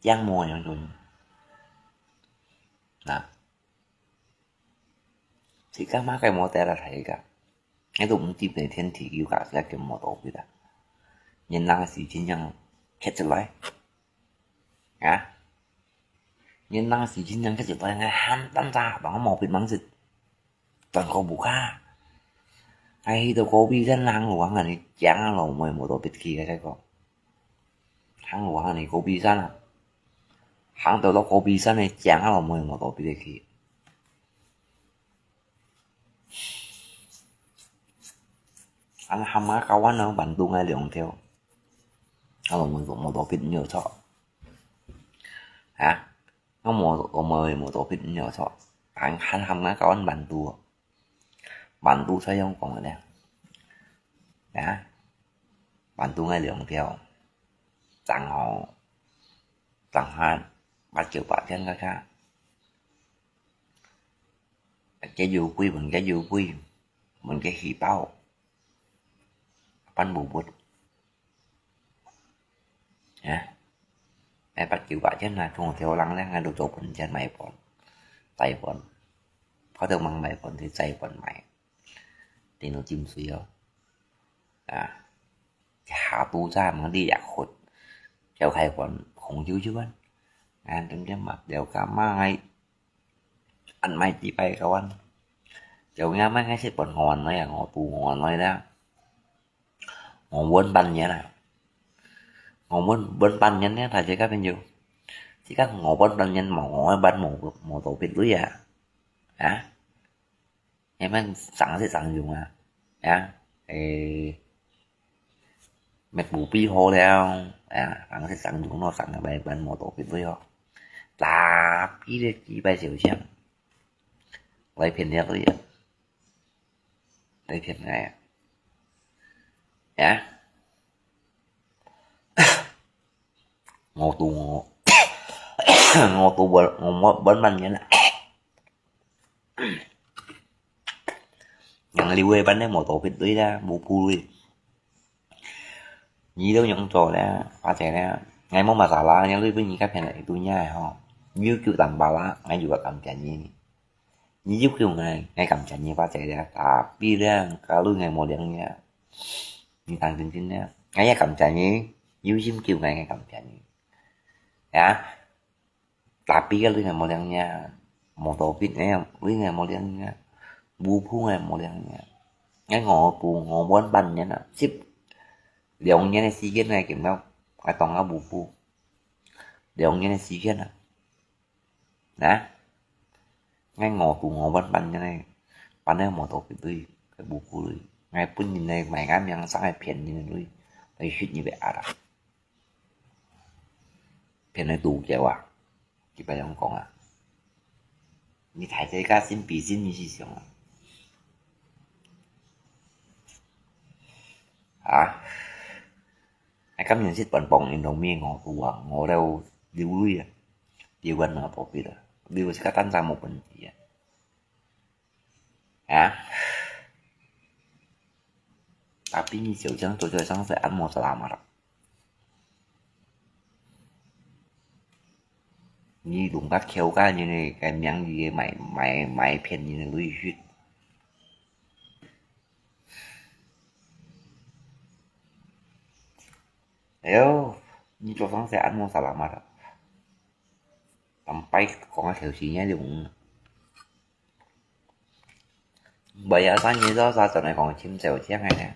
Chang mo yang tuần. Nè. Thì các má cái mô tê là thấy cả. Cái tụi cũng tìm thấy thiên thì yêu cả cái cái mô tô kia. Nhìn năng là sự chiến tranh khét trở lại. 啊，你那時間人家就對𠊎喊單隻，幫我毛筆忙子，轉過屋下。𠊎去到高比山行路行啊，你講啊，老妹無到別去，𠊎再講。行路行你高比山啊，行到到高比山，你講啊，老妹無到別去。 恁喊啊，教阮啊，bantu𠊎兩條。啊，無，無到別人有錯。啊，𠊎無，無，無到別人有錯。喊，喊，喊啊，教阮bantu哦。Bantu在用講个呢。啊，bantu𠊎兩條。正好，正好，八九百天个卡。 佢有貴，問佢有貴，問佢起包，分無物。啊，哎，八九百天啊，從頭人咧，𠊎都做分錢買飯，載飯，跑到吂買飯去載飯買，電腦浸水哦。啊，下肚咋吂知也哭，就開飯紅啾啾啊，啊，點點嘛，了解嘛，𠊎 恁買幾擺个碗。有影買𠊎食飯五萬來啊，五度五萬來啦。五碗半年啊。五碗，碗半年呢，大家看朋友。這个五碗半年無，五碗半無，無到別位啊。啊？你們省食省用啊。啊？誒， 乜無必好了，啊，省食省用咯，省个買，買無到別位哦。Tapi咧，幾擺小錢，來騙了佢啊，來騙𠊎啊。呀，五度五，五度半，五，半半年啊。 人留个班呢，無到別位啦，無鋪位。你都用做咧，花姐咧，𠊎無masalah，你都分你个便宜度你个吼。你有救當巴啦，𠊎有个感謝你。你有救𠊎，𠊎感謝你，花姐咧。Tapi咧，kalau𠊎無領你啊，你當真真咧，𠊎也感謝你，有心救𠊎，𠊎感謝你。呀？ Tapi kalau𠊎無領你啊，無到別个，你𠊎無領你啊，無鋪𠊎無領你啊。𠊎五度五碗半年啊，十，兩年个時間𠊎見到，𠊎當𠊎無鋪。兩年个時間啊，啊，𠊎五度五碗半年个，半年無到別位，無鋪位。𠊎本人來賣𠊎名聲个騙人个鐳，來食你个啊啦。 騙你肚腳啊！佢白樣講啊！你大家个心比心，你是想啊？啊！𠊎甘願食飯幫人同面，我有啊，我了流淚啊，流眼淚寶貝啊，流一个單站無問題啊。 啊？Tapi你小將做做上司，恁無selamat啊？你弄个口个人个，个名義个買，買，買騙人个鐳去。哎喲，你做上司，恁無selamat啊？Sampai講个口氣也用。 Bayar tanya tu sa tunai kong chim sel chiang ai ne.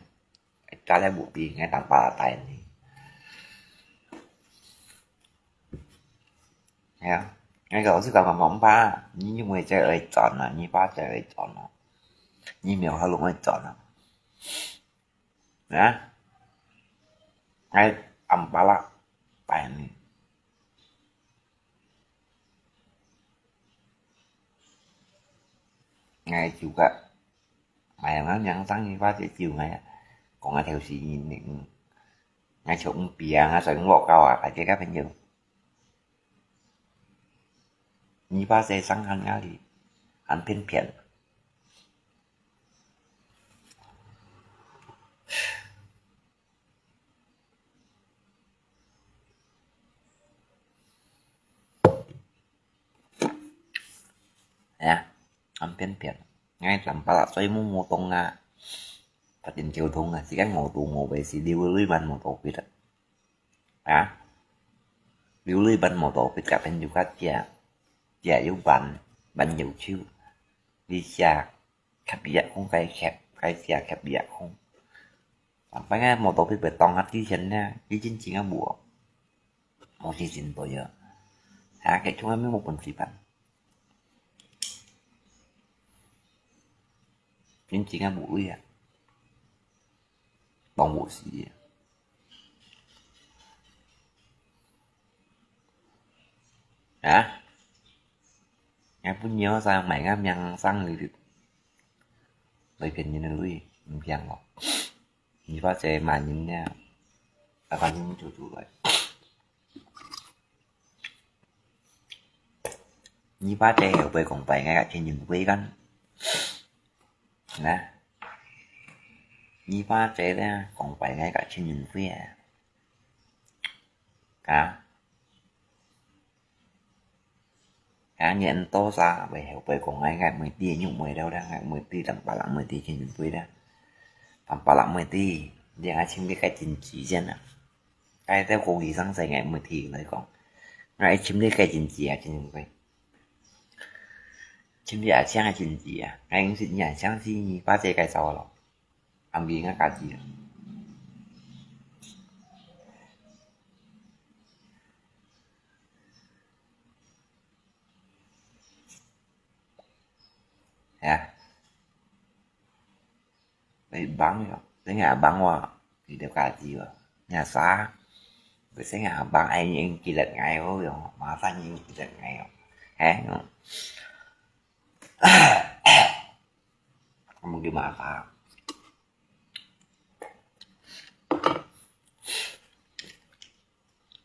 Kala bupi ngai tang pala tai ni. Ya, ngai kau si kau ngam pa, ni ni mui chai ai chon na, ni pa chai ai chon na. Ni miao ha lung ai chon na. Ya. Ngai am pala tai ni. Ngai juga. Mai nang yang sang ni pa che chiu ngai. Kong a theo si ni. Ngai chok ung pia, ngai chok ung lo kau a, ka che ka pen yo. Ni pa che sang han ngai li. Han pen pian. Ya, han pen pian. Ngai lam pala soi mu mu tong a. Phát triển giao thông a, si kan ngô tu ngô ve si liu lui man mô tô pit a. Ya. 流淚般無道別甲朋友甲姐，姐有般，般有手，你姐甲別空，該甲，該姐甲別空。啊，反正無道別別當下之前呢，你真正啊無，無是真對啊。啊，該種啊，無本事辦。真正啊無位啊，當無時啊。 啊？𠊎分你啥買个名聲哩，來騙人个鐳，毋騙哦。你把這罵人呢，啊，反正就出來。你把這後背講白个天人飛干，啊？你把這呢講白个天人飛啊？ 啊？啊，你恁多啥，會後背講𠊎，𠊎妹弟，你妹了啦，𠊎妹弟，當巴拉妹弟，天人飛啦。當巴拉妹弟，你愛尋你个真子先啊。該在國語上，在𠊎妹弟來講，𠊎尋你个真子啊，天人飛。尋你阿香个真子啊，𠊎認識你阿香是你把這介紹咯。 暗記𠊎家己啊。呀，你幫了，你也幫我，你就家己啊，你也啥？你先也幫，哎，你記得𠊎哦，喲，麻煩你記得𠊎哦，哎，喲。 Mungkin masak.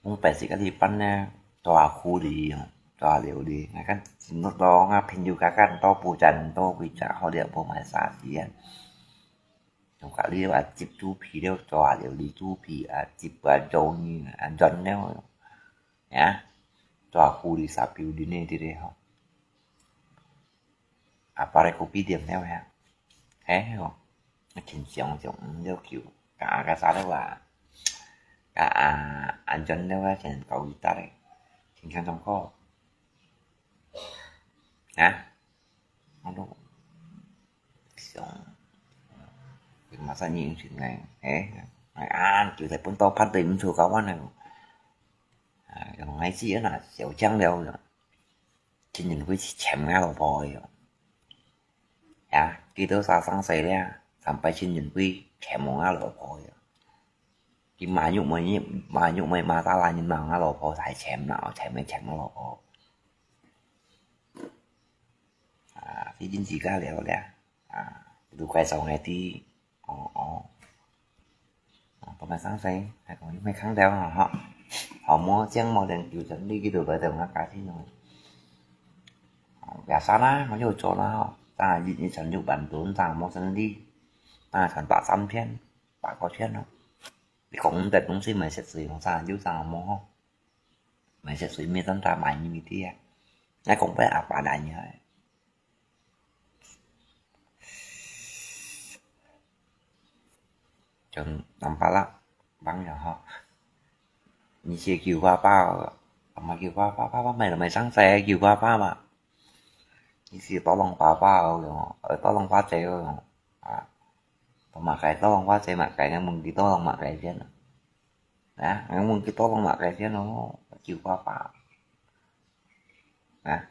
Mung besik kali pan ne, tua kuli, tua liu li. Ngai kan, no tua nga pin yu kakan, tua pujan, tua pujan, ho dia po mai sa dia. Tua kali wa chip tu pi liu, tua liu li tu pi, a chip wa jong ni, a jon neo. Ya, tua kuli sa piu di ne di de ho. A pare kopi diam neo ya. He ho. Chin siang siang, um, yo kiu. Ka, ka sa de wa. Ka, a, an jon de wa, chen kau gitar de. Chin siang siang ko. Ha? Ano? Siang. Masa ni yung sin ngai. He? Ai an, kiu de pun to pan de, um, su kawan de. A, yung ngai si na, siao chang liao. 真正會去搶𠊎老婆个喲。呀，幾多儕生死了，三擺真正會搶𠊎老婆个喲。佢罵肉妹，罵肉妹罵到爛，罵𠊎老婆才搶啦，搶咩搶𠊎老婆。啊，最近自家了了，啊，都介紹𠊎知。 哦，哦。哦，同埋生死，還講有咩看到啊，哈？好，無講無兩句，真理佢都來到𠊎家庭咯。哦，biasa啦，𠊎有做啦，吼。當然，一，一餐六萬多，當然無生理。當然，餐八三千，八九千咯。你講毋得東西買食水，當然有，當然無吼。買食水，買單單買你咪知啊。𠊎講不阿爸來呀。 Chun nampak lah, bang ya ha. Ni si kiu papa, ama kiu papa, papa mai lamai sang sai kiu papa ma. Ni si tolong papa yo, eh, tolong pace yo. Ah, pemakai tolong pace makai, nang mung ki tolong makai sian. Nah, nang mung ki tolong makai sian lo, kiu papa. Nah.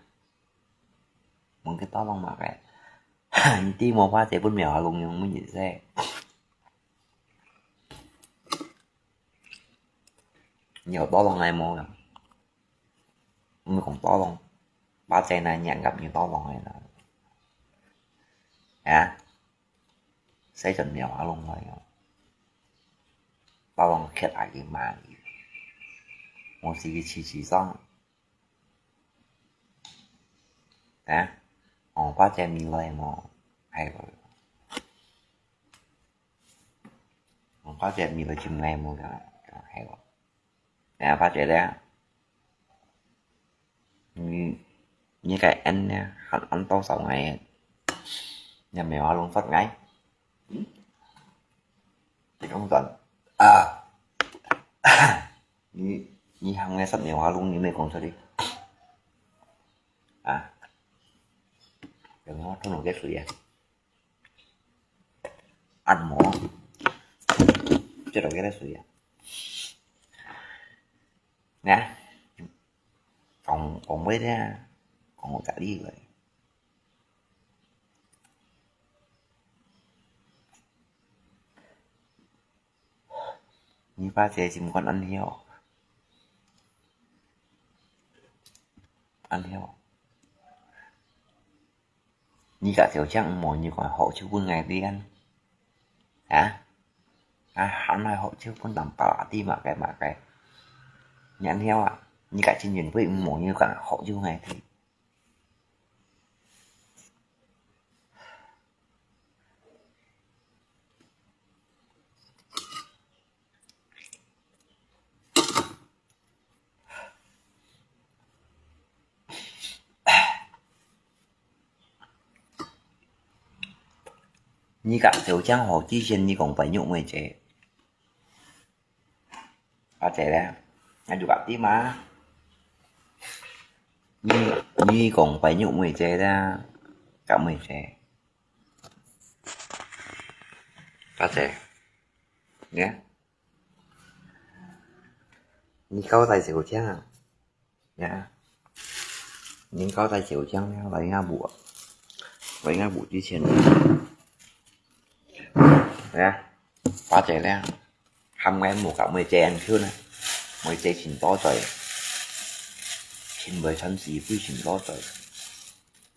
Mung ki tolong makai. Nti mo pace pun mèo halung yung mun yit se. Nhiều tolong ai mo. Mun kong tolong. Pace na nyang gap nhiều tolong ai na. Ya. Sai chun mèo halung ai. Tolong khiat ai ki ma. Mo si ki chi chi song. Hả? Ồ, bác trai mình lên mà hay rồi. Ồ, bác trai mình lên chim ngày mà hay rồi. Nè, bác trai đấy. Như, như cái anh nè, anh, anh tao sáu ngày. Nhà mèo luôn phát ngay. Thì không cần. À. Ni, ni 你喊个十年話攏你毋講出來。啊？有無吞落个水啊？按摩，接落个水啊？呢？講，講話咧，講我家己个。 你把這心肝安歇哦，安歇哦。你个條件毋好，你講好就分𠊎練，啊？啊，還來好就分人巴拉地嘛个嘛个。你安歇啊，你个情願會毋好，你講好就分𠊎練。 你个條件好，之前你講白肉妹姐，阿姐咧，那就搞定嘛。你，你講白肉妹姐咧，搞妹姐，阿姐，你看，你交代小強啊。 呀，你交代小強了，來𠊎屋，來𠊎屋之前，呀，巴姐了，喊𠊎莫搞妹姐安全呢，妹姐尋多嘴，尋妹傳是非尋多嘴，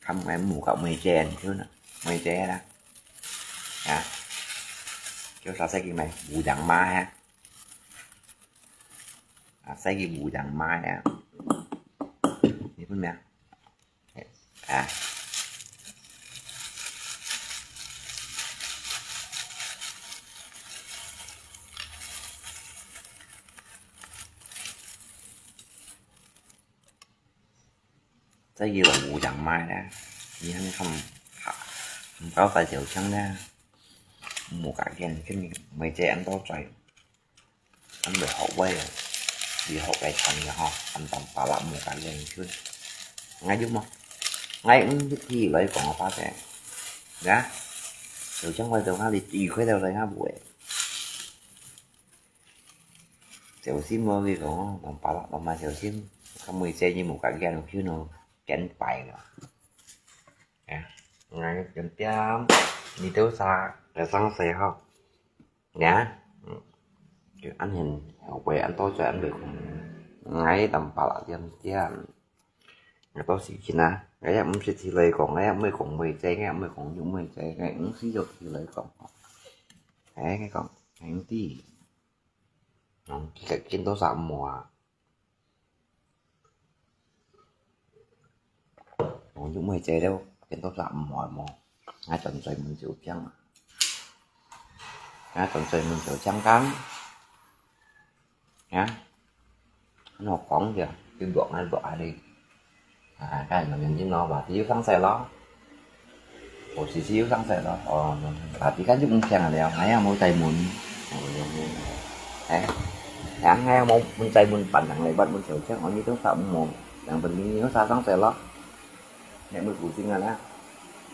喊𠊎莫搞妹姐安全呢，妹姐啦，呀，叫啥事情呢？無人罵哈。 啊，使佢無人罵啊。你分咩？啊。使佢無人罵咧，你還看，還搞大小強咧，無家見，跟你妹姐恁多嘴。 恁會學會哦，你學个傳个吼，恁當巴拉木个研究。𠊎有無？𠊎毋識去來講个話个。呀，就像𠊎就講你一塊都來𠊎屋个。小心哦，你講哦，當巴拉，當嘛小心，佢每隻你木个研究哦，見擺了。呀，𠊎點點，你都啥，來上水吼。 呀，嗯，就恁樣，後背恁多嘴恁會講，𠊎當巴拉點點。𠊎到時間啊，𠊎也毋識提來講，𠊎也毋會講妹姐，𠊎也毋會講肉妹姐，𠊎毋識就提來講。哎，𠊎講，兄弟，嗯，其實見到啥無啊？ 哦，肉妹姐了，見到啥毋好無？𠊎專專門就講啊。𠊎專專門就講講。啊？𠊎講个，就落啊落啊哩。啊，該人人人咯，話題又上晒咯。無時時又上晒咯。哦，啊，你看就毋聽了，𠊎也無在問。哦，哎，啊，𠊎也無問在問，半人來問問小強，哦，你都啥毋好，兩分鐘你又啥上晒咯？ 你會pusing啊啦，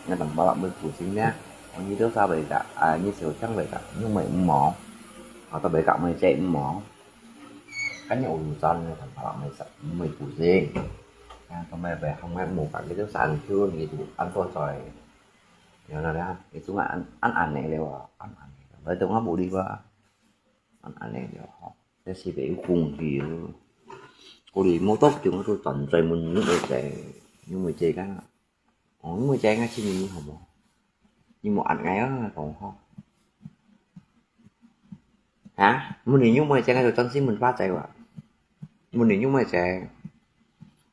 你當巴拉會pusing呢？你都啥會个，啊，你小強會个，你會毋好，啊，都會搞妹姐毋好，kan有urusan你當巴拉會，會pusing，啊，都會會行會無个，你都三九，你都安到在，然後呢，你總係安安安尼了啊，安安尼，來到我屋里哇，安安尼了吼。 這是袂有空氣咯。我哩無多久，𠊎就專專門肉妹姐，肉妹姐講，哦，肉妹姐，𠊎請你好無？你莫恁𠊎啊，講吼。啊？問你肉妹姐，𠊎就專心問巴姐哇。問你肉妹姐，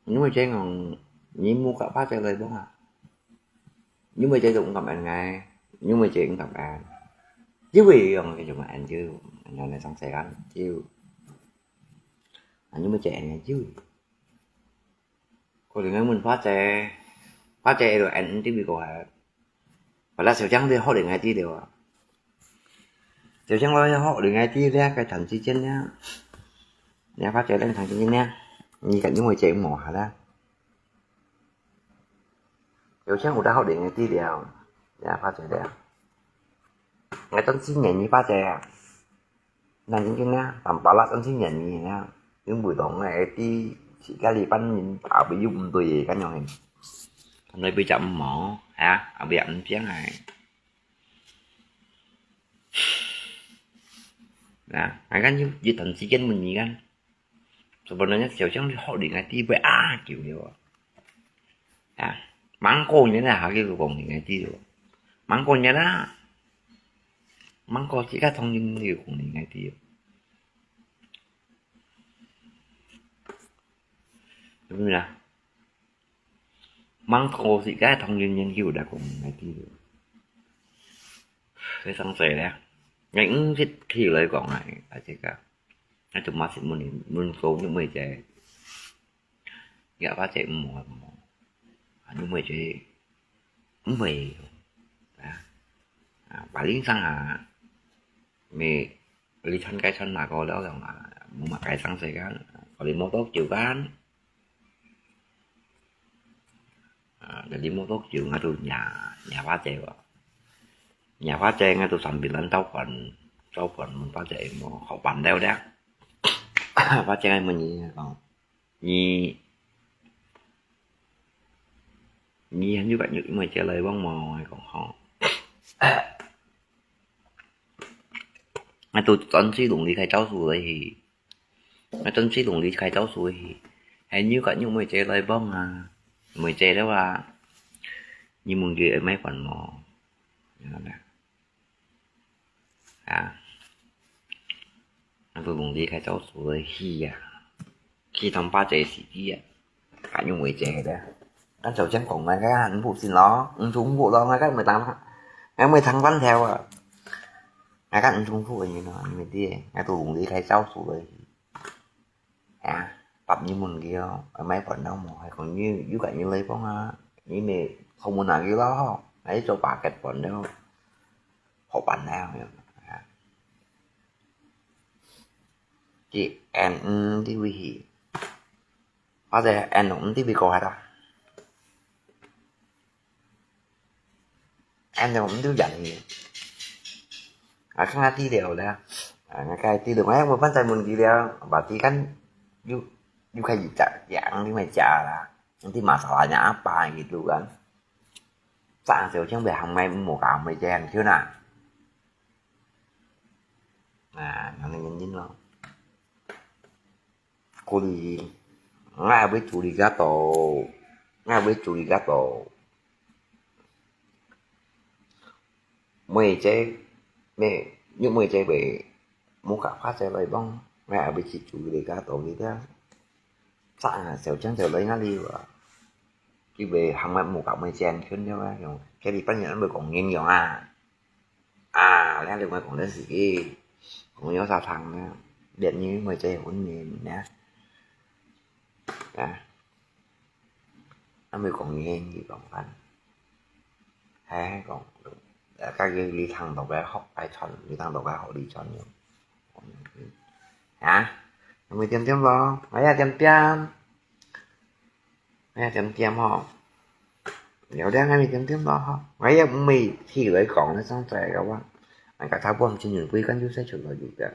肉妹姐講，你莫搞巴姐來無啊？ 因為這種感恩哎，因為這種感恩，因為用這種恩就，恩來上世間就，啊，因為這恩就，可能愛問花姐，花姐就恩對佢過來，把那小強的好人愛知了啊，小強來好人愛知了，該談之間呢，你阿爸嘴恁長見見呢？你敢因為這無下啦？有錢有得好領个資料，你阿爸嘴了。我當青年你爸嘴啊，恁正經啊，當巴拉當青年你啊，因為當个知自家里班人後尾又毋對个，敢樣个？看到被隻毋毛，啊，後尾也毋驚个。啊，還敢有一段時間問你敢？Sebenarnya小強你學人个地位啊，久了啊。啊，吂過年啊，還叫做講人个地位。吂過年啊，吂過自家同人你就講人个地位。係毋係啊？吂過自家同人研究來講人个地位。非常細咧，𠊎毋識起來講啊，大家。𠊎就嘛識問你，問過你妹姐，也把這毋好毋好，啊，你妹姐毋會啊，啊，把零上啊，咪你穿該穿那個了了嘛，無嘛該上細个，可能無多久間。 啊，jadi無多久，𠊎就惹，惹花姐哦。惹花姐，𠊎就sambilan招款，招款問花姐有無好辦了咧。花姐問你講，你，你還有个有妹姐來往無？𠊎講吼。啊，都轉水龍離開招數了嘿。 啊，轉水龍離開招數去，還有个有妹姐來幫啊，妹姐了啊，你問佢會買飯無？啊，啊，都龍離開招數去啊，去同爸姐時機啊，還有妹姐个。 𠊎頭先講个，𠊎个幸福先咯，毋幸福咯，𠊎个毋會當，𠊎毋會當飯條啊。𠊎个毋幸福个人咯，你知，𠊎都用你開招數个。啊，答你問佢哦，買飯了無？還講你有个人來講啊，你咪好問下佢咯，𠊎做八個飯了，好辦了，啊。佢N T V去。 或者N T V過下啦。N T V人去。啊，看下資料啦。啊，那个資料，哎，我刚才问佢了，berarti kan you，you可以讲，你们讲啦。Nanti masalahnya apa gitu kan. Sa ang seucheng be hang mai mo ka mai jen kiu na. Nah, nang nin nin lo. Kuli, ngai với chủ lý gà tổ, ngai với chủ lý gà tổ. Mười chế, mẹ, như mười chế về, mua cả phát chế lấy bông, ngai với chị chủ lý gà tổ đi đó. Sa, sẹo chăng sẹo lấy ngã đi và. Cái về hàng mà mua cả mười chén khuyến nhau á, cái đi bắt nhận được cổng nghiêng dòng à. À, lẽ được mà cổng đến gì, cổng nhau sao thằng nè. Điện như mười chế hôn mềm nè. Nè. Nó mới cổng nghiêng gì cổng phân. Hay hay cổng, các cái lý thằng đọc cái học ai chọn, lý thằng đọc cái học đi chọn nhiều. Hả? Nó mới tiêm tiêm lo, nó ya tiêm tiêm. Ngai tiêm tiêm ho. Liao liang ngai mi tiêm tiêm lo ho. Ngai ya mui thi lưới cổng nó sang trai ka wa. Ngai ka tha buông chi nyu kui kan yu sai chu lo yu ka.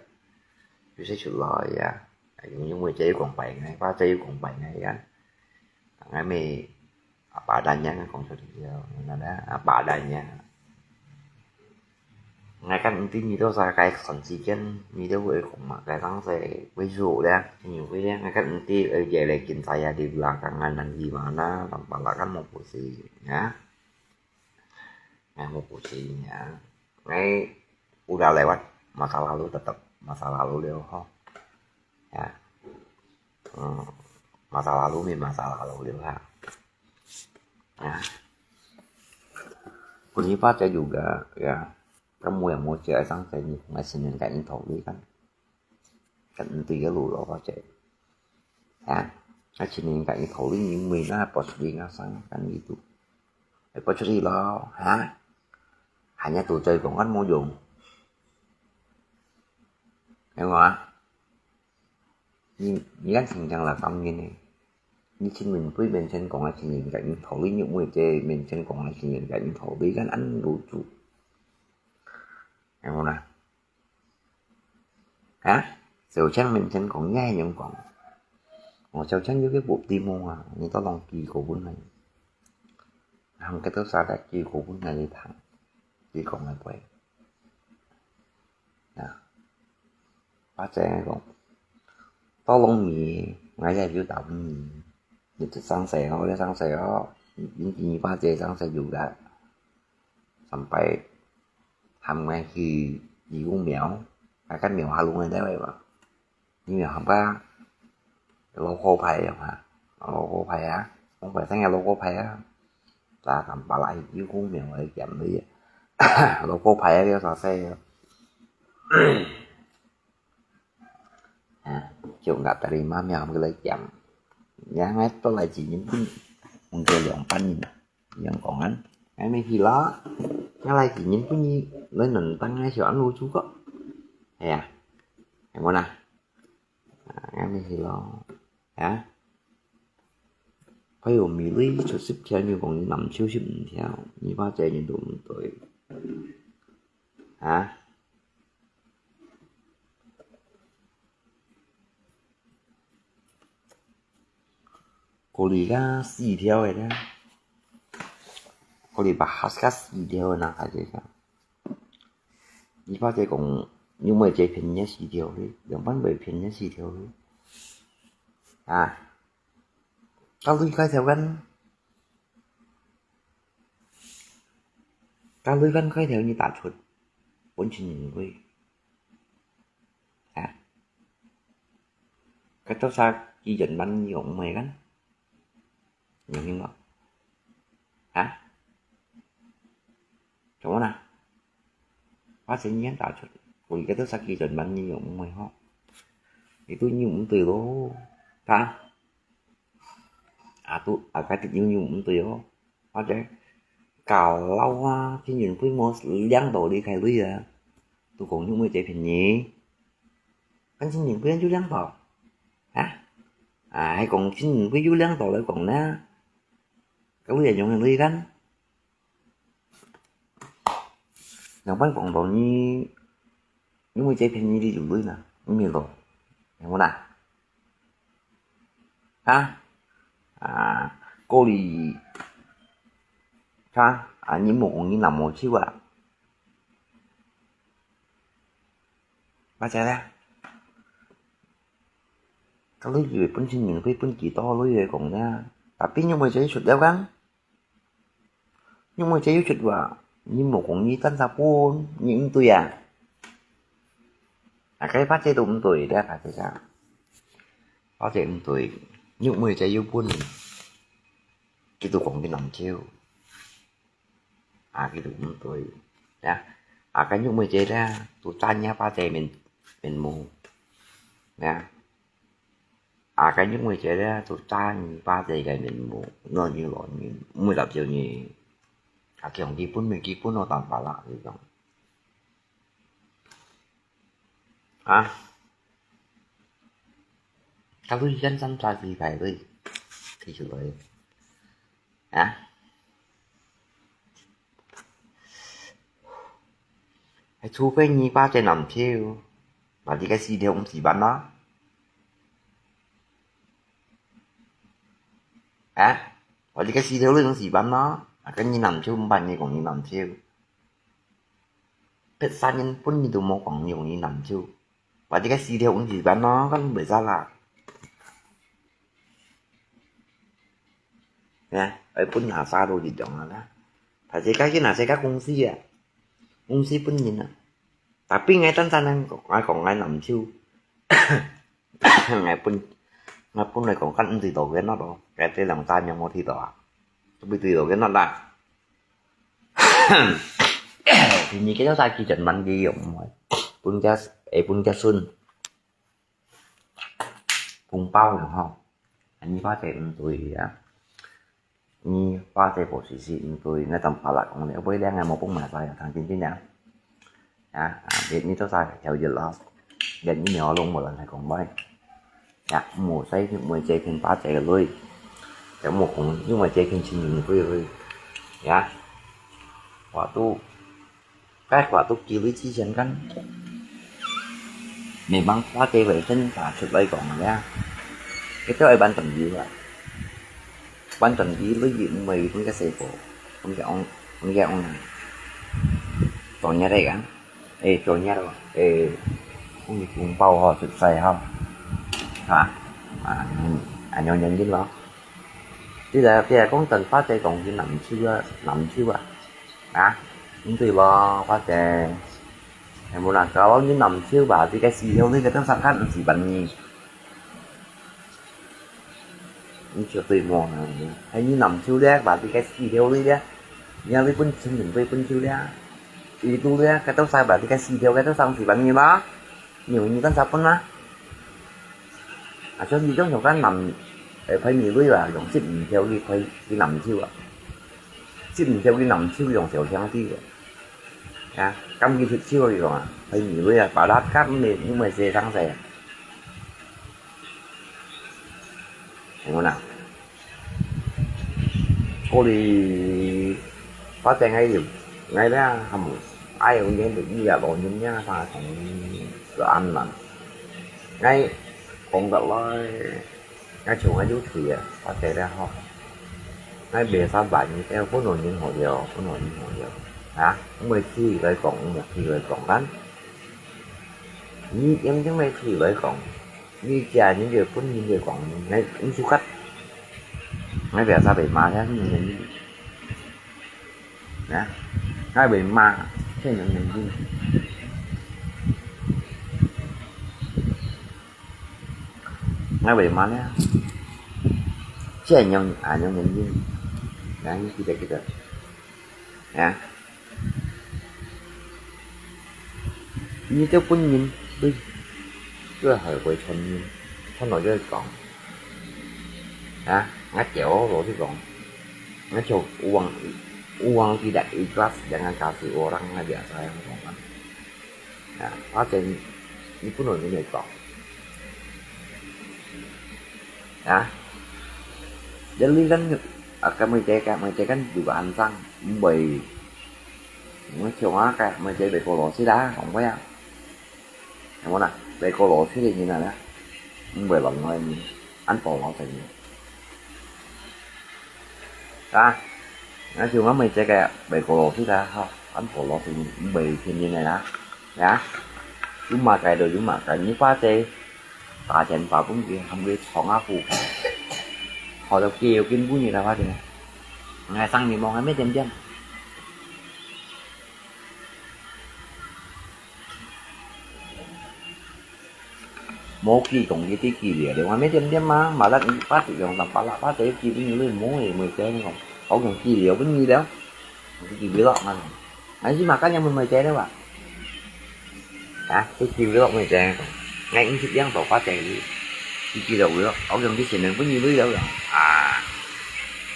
Yu sai chu lo ya. Yu yu mui chế cổng bảy ngai, ba chế cổng bảy ngai ya. Ngai mi apa adanya ngai cổng chu liao. Ngai na apa adanya. Ngai kan enti nyi to sa kai san si ken, nyi to wei kong ma kai tang se wei zu le, nyi wei le, ngai kan enti ei je le kin sa ya di la kang ngan nan di ma na, tam pa la kan mo pu si, ya. Ngai mo pu si, ya. Ngai udah lewat masa lalu, tetap masa lalu liao ho. Ya. Hmm, masa lalu mi masa lalu liao ha. Ya. Kuni pa juga, ya. Kamu yang mau cek sang saya ni, ngai sini kan ini tahu kan. Kan enti ya lu lo pa cek. Ya. Ngai sini kan ini tahu ni, mui na pos di ngai sang kan gitu. Eh, pos di lo, ha? Hanya tu cek kong kan mau jong. Yang mana? 你，你看新疆个方言呢，你陳文輝面前講个新疆个音道理，你毋會在面前講个新疆个音道理，你看恁老祖，有無啦？啊？小強面前講，你還用講？哦，小強有个目的無啊？你都攏寄過分來，含个都啥个寄過分來你聽，你講个話。啊，我真係講，到攏你，𠊎也有道理。你就上世哦，你上世哦，你，你，你爸姐上世有个，上擺喊𠊎去義公廟，啊，該廟下攏个單位嘛。 你明白吧？老火牌啊嘛，老火牌啊，我本身也老火牌啊，咱咱把来有公庙来讲的，老火牌啊，叫啥事啊？啊，就俺大姨妈庙个来讲，然后都来几年不，我们这两百年了。 樣講啊，𠊎乜去咯，𠊎來幾年分你來兩單，𠊎想安老祖國。係啊，係無啦？啊，𠊎乜去咯，啊？還有米類出十條，你講你南châu十五條，你爸這人都毋對。啊？ 過來个四條个啦，過來把哈斯个四條个拿下來个。你爸姐講，你毋會再騙人四條个，兩般會騙人四條个。啊，到你開頭个，到你開頭你打出，本身認為。 啊？該兜儕幾千萬用毋會个？用得無？啊？做麼个？我先先打出，我該兜儕幾千萬用毋會吼？你都用毋對咯，啊？ 啊，都，啊，該直接用毋對哦。或者，搞老啊，陳雲輝無領到你个鐳啊，都講用毋對便宜。但陳雲輝就領到，啊？啊，還講陳雲輝有領到來講呢，該鐳也用个鐳个。 兩般講到你，因為這便宜你就鐳啦，毋係咯？係無啦？啊？啊，過來，看，啊，你無講你南無手啊？麼个咧？該鐳以為本身人會分幾多鐳來講呢？Tapi你毋會就出了講？ 因為這有出話，你無講你單隻分，你毋對啊。啊，該八姐都毋對，這八姐啊，八姐毋對，因為這有分，佢都講佢南朝，啊，佢都毋對，呀，啊，該因為這咧，都讚人八姐面，面目，呀。 啊，該因為這咧，都讚你八姐个面目，哪有老人，毋會搭救你。啊，強基本無基本咯，當巴拉這種。啊，佢都一間三三四排隊，提出來。 啊？係除非你八姐南朝，話你个四條毋使辦咯。啊？話你个四條你毋使辦咯，啊，該你南朝毋辦，你講你南朝。別儕人本來都無講你用你南朝。 Berarti該四條毋使辦咯，該毋會使啦。呢，愛分哪儕都一樣啊啦。大自家去哪儕个公司啊，公司分人啊。Tapi𠊎單單講，𠊎講𠊎南朝，𠊎本，𠊎本來講，該毋知道个喏咯，該這兩三年無聽到啊，都毋知道个喏啦。 Bini kita sa kijan mandi yung mo. Pun gas, eh, pun gasun. Pun pao yung ho. Ani pa te pun tui ya. Ni pa te po si si pun tui na tam pala kong ni. Abo ile ngai mo pun ma sa ya tang tin tin ya. Ya, ah, bit ni to sa ya yun lo. Yan ni ni ho long mo lan hai kong bai. Ya, 毋好使因為這群巴仔个鐳，也毋好講因為這群親人个鐳。Ya，我都，該我都幾鐳之前間，memang巴仔為真打出來講个呀，佢都愛完全有啊，完全有鐳毋會分个細個，分个翁，分个翁啊，做嘢个啊。 誒，做業咯，誒，工資紅包吼，實在吼，哈，啊，嗯，恁樣原因咯。這個，這個講真，巴仔講佢難受啊，難受啊，啊，毋對無，巴仔？係無啦，搞到你難受吧，這個時候你个等下看毋是辦法。 你絕對無能力。係你難受咧，把你个死掉你咧，你要你分清明對分手咧，一路咧，該兜晒把你个死掉，該兜上死把你嘛，你有你幹啥分啊？啊，所以你種種个難，誒，賠你鐳啊，用十五條去賠，去難受啊，十五條去難受用小兄弟个，啊，甘佢出手个用啊，賠你鐳啊，把他干你，你咪死生死啊。 係無啦？過哩，反正𠊎又，𠊎咧，還無，愛有年齡啊，老人家，他同个安難。𠊎講得來，𠊎像𠊎有罪啊，反正咧吼，𠊎袂使辦，要分老人好了，分老人好了，啊，毋會去來講，毋會去來講，但，你應該去來講。 你家人个本人个講，𠊎毋suka，𠊎biasa會罵佢，你人，啊，𠊎會罵，這人人，𠊎會罵咧，這人啊，人人，啊，你記得記得，啊。 你這本人，對，這係會傳人，傳落去講。啊，𠊎叫老實講，𠊎就有往，有往記得一段時間，假使我人𠊎biasa恁樣講啊。啊，反正你本來就會講。啊，jadi kan，啊，kami cakap，kami cakap kan juga antang，毋會 𠊎像啊，該妹仔來過老實啦，講話啊。係無啦？來過老實个人啊，毋會亂來个人，恁過老實个人。啊，𠊎像𠊎妹仔个來過老實啦，吼，恁過老實个人，毋會騙人个啦，啊，有麼个就有麼个，你巴仔 打電話分佢，喊佢創下戶口。好了，佢有根本个啦，反正。𠊎生日望𠊎乜點點。無佢講佢知佢了，𠊎乜點點嘛，嘛得八十兩三百啦，八十幾分鐘都無个，無个講，好講佢了，分你了，佢了嘛。 Ai si makan yang memang cai lewat. Ah, tu kiri lok mai cai. Ngai ing sik yang tau pa cai ni. Kiri lok lok. Au yang di sini pun ni lok. Ah.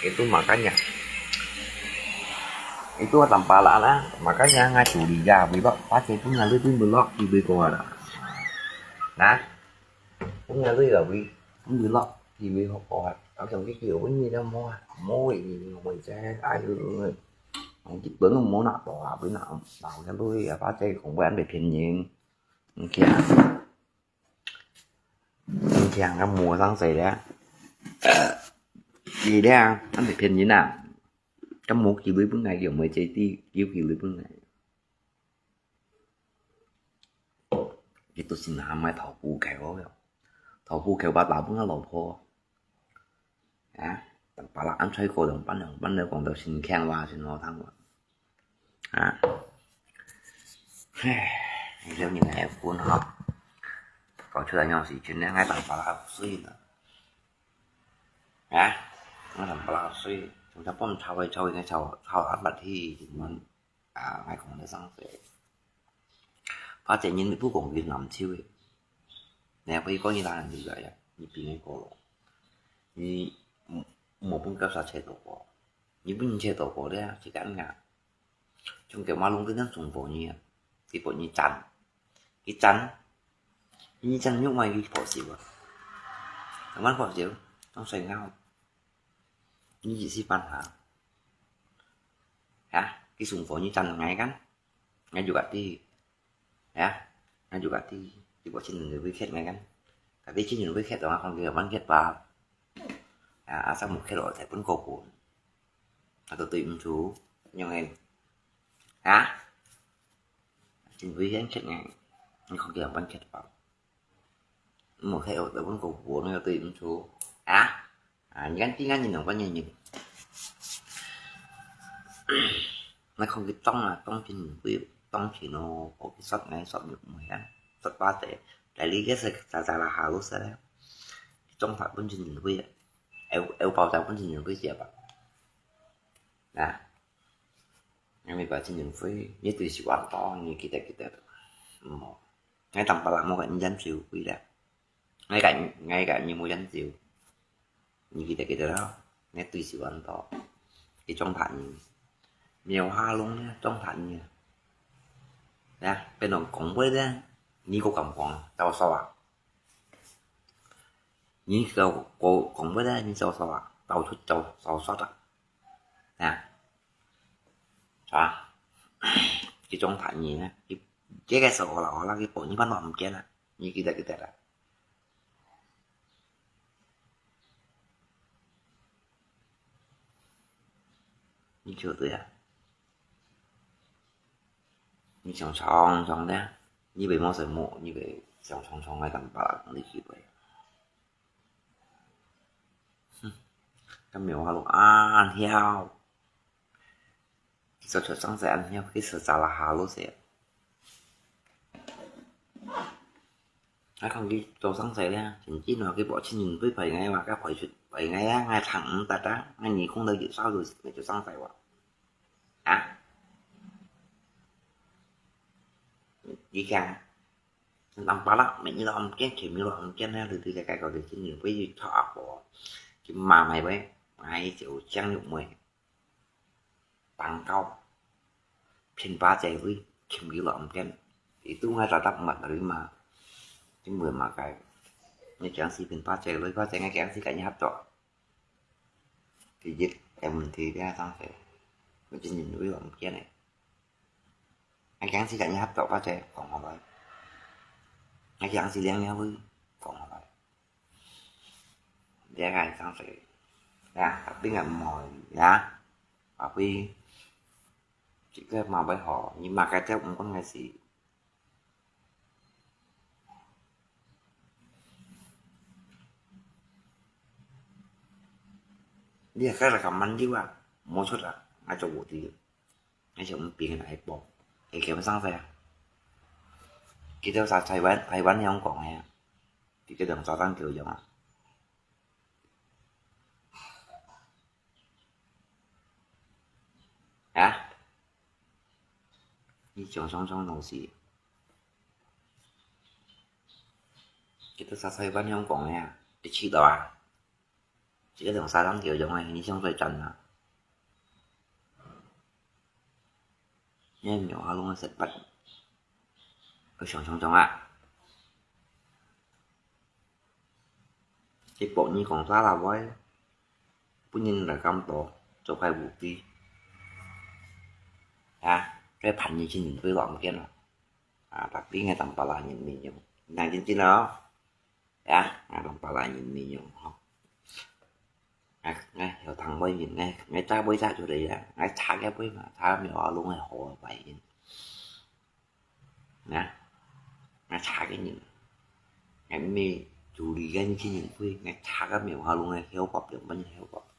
Itu makanya. Itu tanpa lah lah. Makanya ngai curiga belok. Pa cai pun ngai pun belok kiri ko ada. Nah. Pun ngai lok kiri. Pun belok kiri ko ada. Au yang di kiri pun ni dah mau. Mau ini mai cai. Ayo. 結果都無拿到啊，分人鬧一堆啊，反正講話恁會騙人，毋聽，毋聽，佢無生事咧，佢咧，恁會騙人啊，佢無機會分𠊎用，無這啲有機會分𠊎。佢都先喊𠊎頭部口哦，頭部口把打分佢老婆。 啊，當巴拉恁衰過兩班兩班來講到新腔話，新好聽話。啊，唉，你了人愛分吼，講出來樣事情呢，愛當巴拉水啦。啊，愛當巴拉水，從頭半吵來吵去，吵吵啊，落去，就問 啊，𠊎講得上勢。反正人毋講佢難受个。你也可以講你哪能理解啊？你比你過咯。你無無分佢啥車到過，你分人車到過咧，自家人啊。從佢馬路邊上送貨你啊，佢分你讚，佢讚，你讚肉賣佢破手啊。Kawan kok siu, tong sai ngau. Ni ji si pan ha. Ha, ki sung fo ni chan ngai kan. Ngai juga ti. Ha, ngai juga ti. Ti bo chin ni wi khet ngai kan. Tapi chin ni wi khet dong kong ki man khet pa. Ha, asa mu khet lo sai pun ko pun. Asa tui mchu. Nyong en. Ha? Chin wi khet ngai. Ni kong ki man khet pa. Mu khet lo sai pun ko pun. Asa tui mchu. Ha? 啊，你看，你看，你两个人，你，那空气当啊，当天会，当天哦，我去杀，哎，杀肉梅啊，杀巴仔，来，你个是，咋咋啦，哈，都是嘞，中法本身就会，有，有爆炸本身就会接吧，啊，那没把真正会，你对是玩到，你记得记得，嗯，哎，当巴拉莫个，你讲就会了。 Ngay cả, ngay cả你無人照，你記得，記得咯，你對時運到，佢裝盤你，苗下弄呢，裝盤你。Nè, bên đó講話呢，你個感覺，到手啊。你個，個講話呢，你到手啊，到出，到，到手啊。Nè，啊，佢裝盤你呢，佢，這個時候啦，我那個本一般都毋見啦，你記得，記得啦。 你就對啊。你想長長的，你被摸什麼？你被想長長的，敢把你去背？哼，敢沒有話咯，啊，跳。 佢做出生仔恁樣，佢實在啦下路勢。啊，講佢做生仔咧，真正話佢無親人會陪𠊎嘛，該陪出陪𠊎啊，𠊎撐毋得啊，𠊎耳空到佢燒到佢做生仔哇。啊？你講，人巴拉，每日都毋見，前面都毋見咧，你對佢講佢親人會去討阿婆，去罵埋喂，買酒香肉梅。 Tangkau. Phin pa che lui, kim ki lom ken. Itu ngai tatap mat dari ma. Kim bui ma kai. Ni kiang si phin pa che lui, pa che ngai kiang si kai nyap to. Ki jit em ti dia tang se. Ni jin lui lom ken ne. Ngai kiang si kai nyap to pa che kong ma bai. Ngai kiang si liang nyap lui kong ma bai. Dia ngai tang se. Ya, tapi ngai moi ya. Tapi, chỉ có mà với họ, nhưng mà cái tết cũng có ngày gì. Dia cái là kamar juga, mau sudah, ngaco bukti. Ngaco mungkin ai pok. Ai kaya masang saya. Kita sa Taiwan, Taiwan yang kong ya. Kita dong sa tang kêu yang. Hả? Ni chong chong chong đồng sĩ. Kita sa Taiwan yang kong ya. Di chỉ đó à? Chỉ có đồng sa tang kêu yang ai, ni chong phải chân à. Ni nhiều hoa luôn sẽ bắt. Có chong chong chong à. Chỉ bộ như còn ta là với. Pun nyin ra kam to, cho khai vũ khí. Ya, cái phần như chính mình với lỏng kia nó. À, đặc biệt ngay tầm bà là nhìn mình nhung. Nang chính chính nó. Ya, ngay tầm bà là nhìn mình nhung. Ngay, ngay, hiểu thằng với nhìn ngay, ngay ta với ta chủ đề ya. Ngay ta cái với mà, ta mình ở luôn ngay hồ vậy. Nè, ngai chả cái nhìn. Ngai mi chủ lý cái như khi nhìn phui, ngai chả cái miệng hoa luôn ngai hiếu bọc được bao nhiêu hiếu bọc.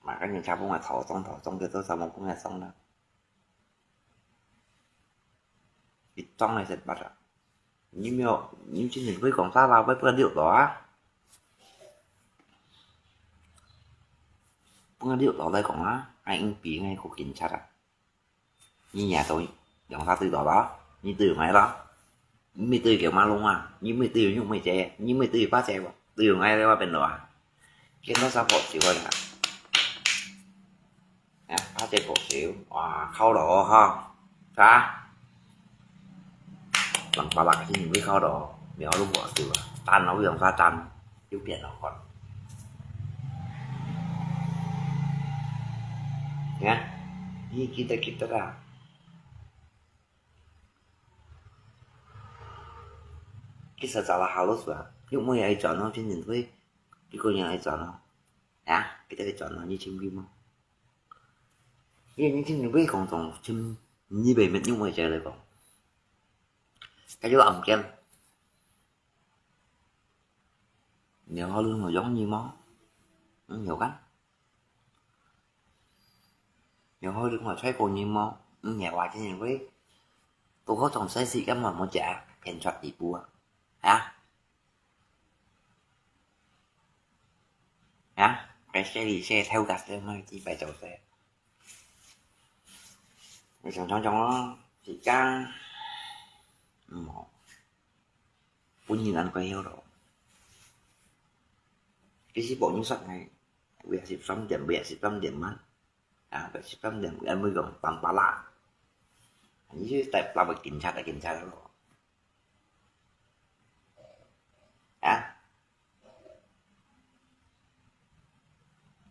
Mà cái nhìn sao cũng là thổ tông, thổ tông cái tôi sao mà cũng là tông đó. Cái tông này sẽ bắt à. Ni mèo, ni chính mình với con ta vào với bữa điệu đó á. Bữa điệu đó đây con á, ai cũng bị ngay cuộc kiểm tra à. Ni nhà tôi, dòng ta từ đó đó, ni từ ngay đó. Ni từ kiểu mà luôn à, ni mới từ nhung mới chế, ni mới từ bát chế, từ ngay đây qua bên đó à. Cái nó sao bỏ chịu rồi hả? Nè, phá chế cổ xíu. Wow, khâu đồ ha. Sa. Lòng ba lặc xin với khâu đồ. 苗都無收啊，單樓用啥單，又變好看。你看，你記得記得啊。其實就係好多事啊，又毋會愛轉咯，真正會，一個人愛轉咯。啊，記得愛轉咯，你清楚嗎？因為你真正會講講，真，你袂明白，又毋會再來講。該就暗間。 你好，你好用你嗎？嗯，有看。你好，你好，吹過你嗎？嗯，你話真係會。不過從細時間慢慢食，偏出一步啊。啊？啊？該這裡這頭殼這麼幾百九歲。你想想想咯，自家，嗯，本人恁快曉咯。其實無人說𠊎，每日十三點，每日十三點半，啊，十三點，𠊎每講當巴拉，你就帶帶个警察个警察咯，啊。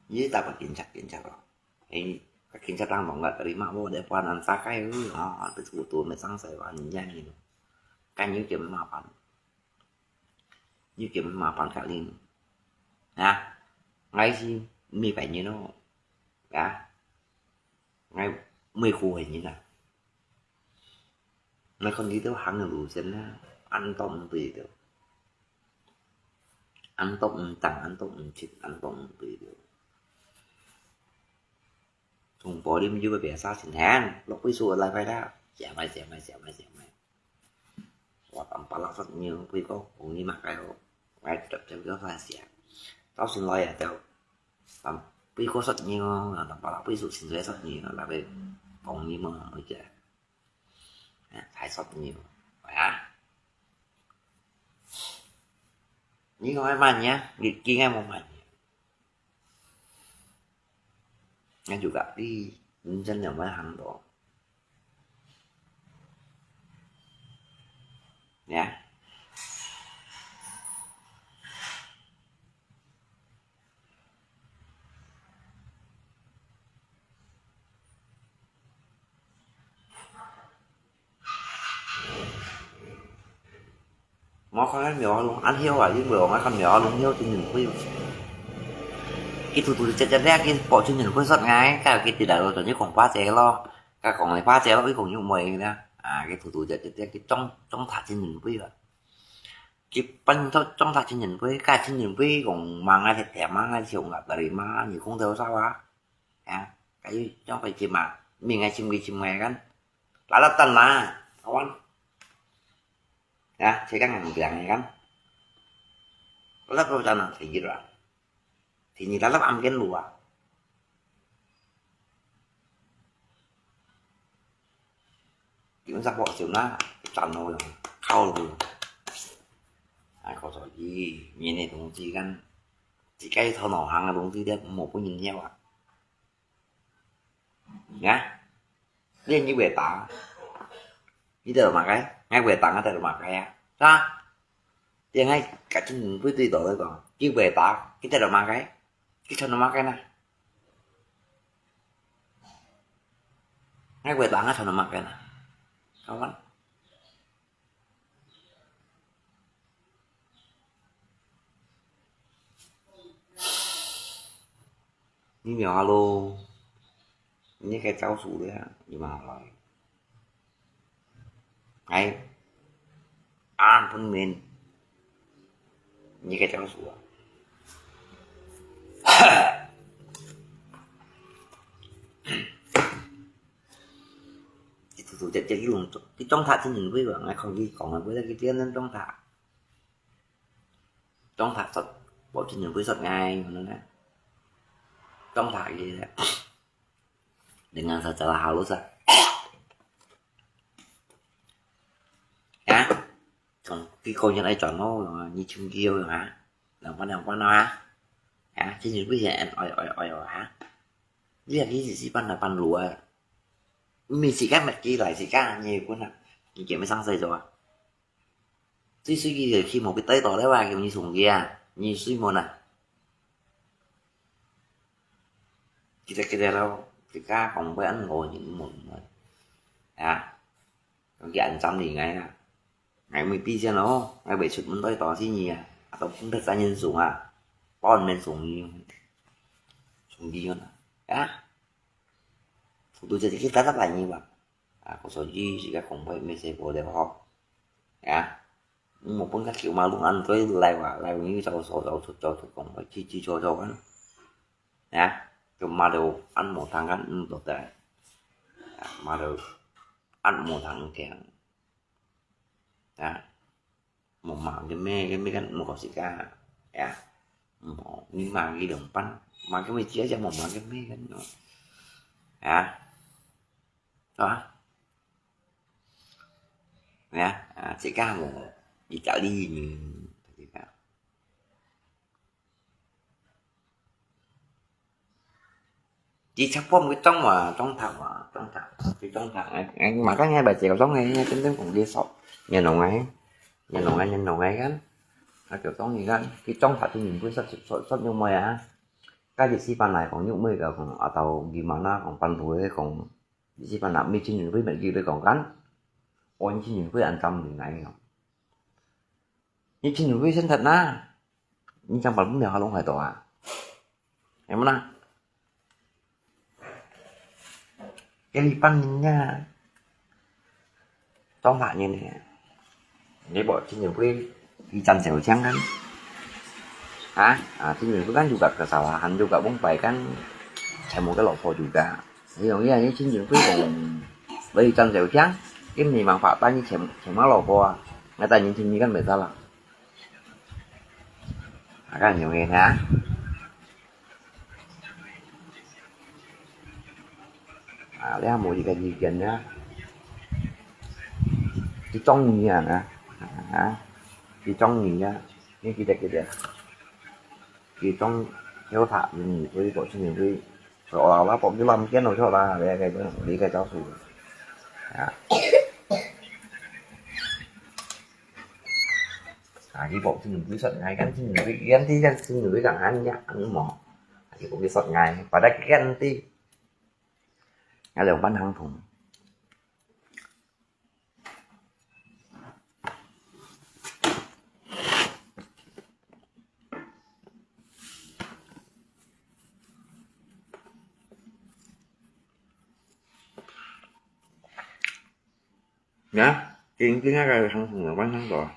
你打个警察，警察咯。哎，个警察當忙个，terima我的buat nan sakai，哦，betul-betul mesang saya ni. Kan you 就麻煩，你就麻煩个人。啊，𠊎是沒別人咯，啊，𠊎沒苦个人啊。 那看你兜行个路線啊，恁多毋對頭，恁多毋正，恁多毋直，恁多毋對頭。從柏林又會變沙塵，落杯水來排啦，閃埋閃埋閃埋閃埋。我當巴拉發尿，杯哥，講你嘛該好，𠊎直接叫佢寫。到先來啊，就，當杯哥發尿，當巴拉杯水先來發尿，那個講你嘛，我講。 啊，太煞尿，喂啊！你講愛慢呀，你今日無慢呀？那就个，你認真兩萬行多。呀？ 我看該苗阿龍恁曉啊，因為𠊎看苗阿龍曉真正會。佢突突直直咧，佢保證真正會說𠊎，該佢直來咯，就係講巴姐咯，該講你巴姐咯，佢講又毋會啦。啊，佢突突直直咧，佢裝裝塔真正會啊。佢扮到裝塔真正會，該真正會講忙啊，甜啊，像啊，dari嘛，你講到啥啊？ 啊，該種種个尋啊，明个尋佢尋个kan，拉拉等啦，kawan。啊，這個人病个kan，拉拉等啦，第一啦，第二拉拉暗間路啊。 基本上保證啦，賺咯，靠咯。哎，可所以，人个東西kan，自家頭腦行个東西咧，無分人曉啊。啊，你又會打，你得到麼个？𠊎會打，𠊎得到麼个啊？是吧？你𠊎甲真正對對到來講，佢會打，佢得到麼个？佢賺到麼个呢？ 𠊎會打，𠊎賺到麼个呢？Kawan。你苗阿龍，你該招數咧，你嘛來。 哎，恁分明，你个招數啊！佢突突直直，佢用，佢裝塔真正會啊！𠊎看佢講个，會得佢點樣裝塔。 裝塔煞，保證會煞𠊎，可能呢。裝塔佢，dengan secara halus啊。啊，從佢個人來轉咯，你請佢用啊，兩萬兩萬啊，啊，真正會係愛愛愛啊，你啊，你是半來半路啊，毋係自家乜佢來自家，你本啊，你見面上勢做啊。最衰佢就去無去帶到了啊，佢你送佢啊，你有水無啊？記得記得咯，自家講會恁老人問啊，講佢恁針你𠊎啊，𠊎毋會避嫌咯，𠊎會出門帶到先你啊，啊都分別三人送啊，包裡面送你，送你啊，啊，都只係佢打打來你吧。 啊，可所以自家講話毋使過了吼。啊，毋好分佢叫馬路恁多來哇，來你走走走出走出講話，去去走走啊。啊，就罵到恁無聽啊，毋做得。啊，罵到恁無聽聽。啊，無罵佢咩，佢咩kan無搞事个。啊，無，你罵佢兩班，罵佢咩，只係無罵佢咩kan。啊， 啊，啊，自家無意大利人，自家。佢七寶毋會裝嘛，裝塔嘛，裝塔，佢裝塔，哎，哎，嘛，剛才白姐講个，真正講佢說，人弄哎，人弄哎，人弄哎kan，啊，就裝佢kan，佢裝塔就人會說說說用咩啊？該日時班來講用咩个講，啊，到佢嘛啦，講半路个講。 日時班啊，毋係親人會乜佢會講kan，哦，你親人會恁針你𠊎哦。你親人會先忒哪，你正辦毋了下攏壞到啊？係無啦？該你半年呀，當下年呢？ 你無親人會去爭小強kan？啊，啊，親人會kan juga kesalahan juga，往擺kan，全部个老婆juga。你容易啊，你親人會講，你去爭小強，今年忙法，但你全全部老婆啊，那但你親人kan無salah。啊，kan容易啊？ 啊，你還無一個意見啊？佢中意啊，啊，佢中意啊，你記得記得。佢中有他，你會過去，你會說啦，那寶貝啦，見到就啦，你該你該招數啊。啊，佢寶貝你會說，哎，跟親人會，跟親人會講，哎呀，你莫，佢寶貝說，哎，把他跟的。 啊，兩班行通。呀，今今那個行通兩班行到。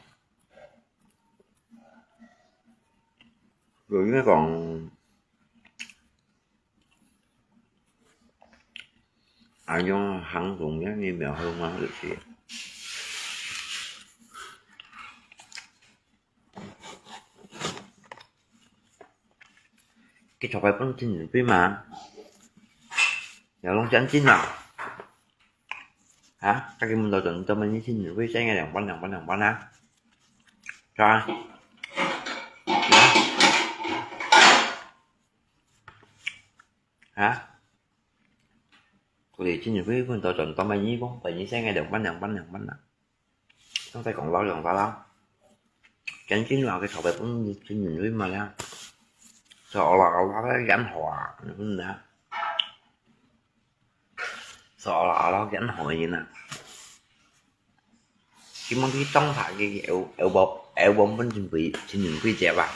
有應該講， 啊，用行動个疫苗好嘛，就是。佢頭擺分親人費嘛，也攏將近啦。啊，該佢們都準備麼个親人費，現在兩班、兩班、兩班啊，是吧？啊？ 啊？佢等親人會分到轉到麼个地方，等於現在兩班、兩班、兩班啦。正在講老兩班啦。將近啦，佢頭擺分親人會嘛呀？所以啦，啦，啦，人好啊，你分啊。所以啦，啦，人好人啊。 佢問佢當下个有有無有無分親輩親人輩接啊？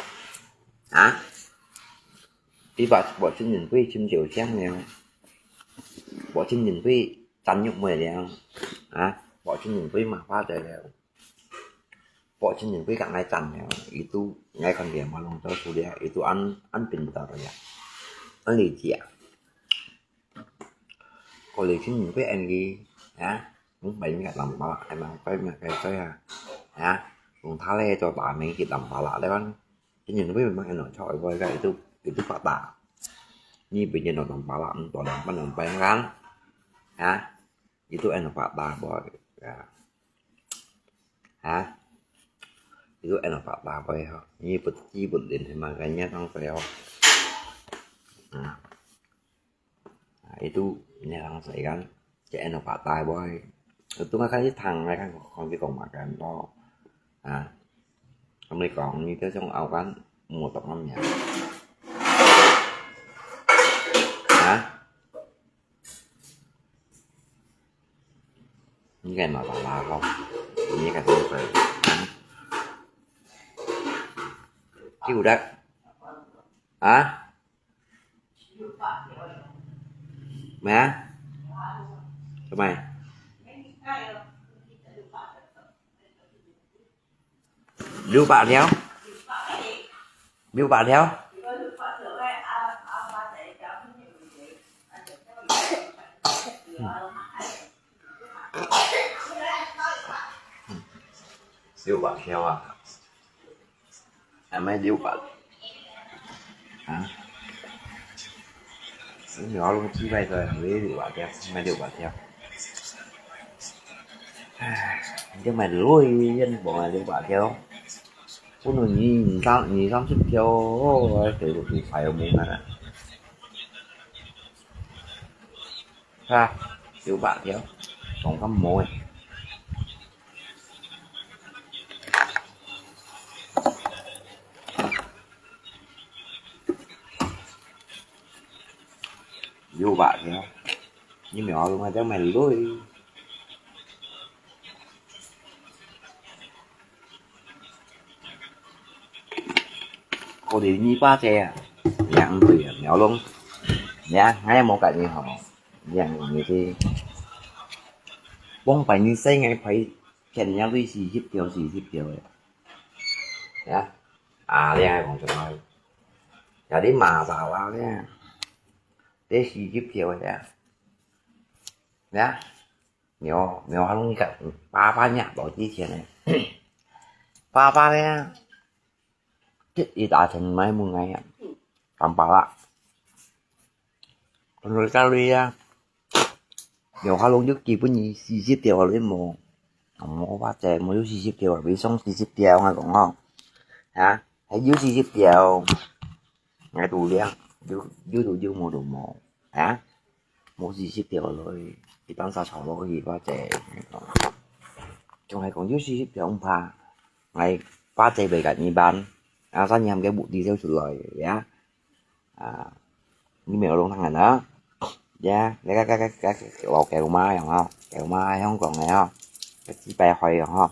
啊？佢把無親人輩親照相了，無親人輩讚玉妹了，啊？無親人輩麻花仔了，無親人輩講愛讚了，佢都愛看見嘛，攏做出了，佢都安安平到了呀，安理解啊。 過來親人會恁樣，啊？講白人个南巴啦，哎嘛，該嘛該在啊，啊？講他咧做大名去南巴啦，對吧？親人會嘛恁樣，錯个，該itu itu發達。你別人南巴啦，嗯，大兩班兩班kan，啊？Itu eno patah boy. Ya. Ha? Itu eno patah boy ho. Ini peti peti makanya tang saya ho. Nah. Nah, itu ini tang saya kan. Cek eno patah boy. Itu makanya tang kan kong kong makan to. 啊，𠊎同你講，你這種後生，無讀个名。啊？你个嘛啦啦吼，你个東西，啊？記得，啊？ 咩啊？做麼个？六百條？六百條？嗯。嗯。六百條啊！ 還賣六百。啊？你苗龍幾百個，賣六百條，賣六百條。唉，你就買鐳，你無買六百條。本來你二三，二三十條，哦，還得有快有無看啊。 哈，六百條，當敢無誒。六百條，你苗龍還在買鐳。 過了二百隻啊，兩對啊，苗龍，呀，𠊎也無佮你吼，兩對，往擺你細𠊎排，全兩對四十條，四十條誒，呀，啊，你還講做麼个？呀，你罵爸爸咧，這四十條誒呀，呀。 苗，苗下龍个，爸爸若到之前呢，爸爸呢，一一打錢買問𠊎呀，當巴拉。跟住家裡啊，苗下龍就基本你四十條了無？無法子，無有四十條，為上四十條，𠊎講哦，啊，還有四十條。 𠊎都領，有，有都有，無都無，啊？無四十條落去，一般儕炒落去，或者，總係講有四十條毋怕，𠊎八隻賣个二萬，啊，三年个目的就出來，呀。啊，你苗龍聽人啊？ 呀，你个，个，个，个，老狗媽樣吼，狗媽香港个吼，个幾百歲樣吼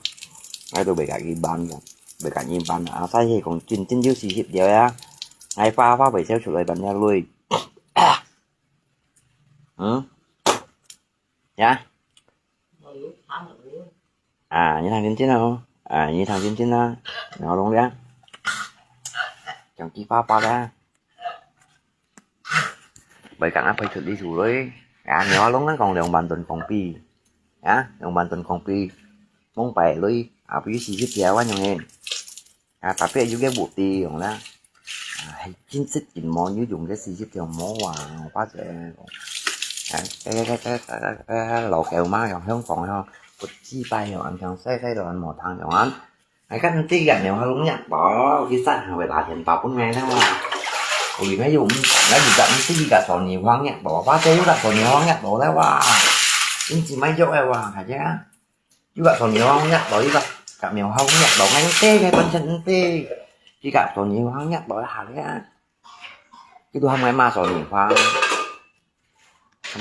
，𠊎都賣个一萬樣，賣个一萬啊，所以講真，真有四十條呀，𠊎花，花袂少出來辦這類。嗯？呀？ 啊，你聽真真哦，啊，你聽真真啊，苗龍呀，講幾百百啊，賣講啊，賣出去出來，啊，苗龍啊，講兩萬噸港幣，啊，兩萬噸港幣，往擺來，啊，比如四十條萬樣誒。 啊，tapi有个目的樣啦。啊，係真實真無有用个四十條無啊，或者，啊，个，个，老狗媽樣香港樣，不自擺樣，恁樣細細都恁無聽樣啊。哎，看這个苗下龍若到，佢真係會打電話分𠊎啦哇。我以為有，那有个，這个索尼王若到，或者有个索尼王若到啦哇。真係買藥个哇，係啊。 有个索尼王若到，有个，个苗下龍若到，𠊎毋知，𠊎完全毋知。佢个索尼王若到一下个啊，佢都喊𠊎買索尼王，喊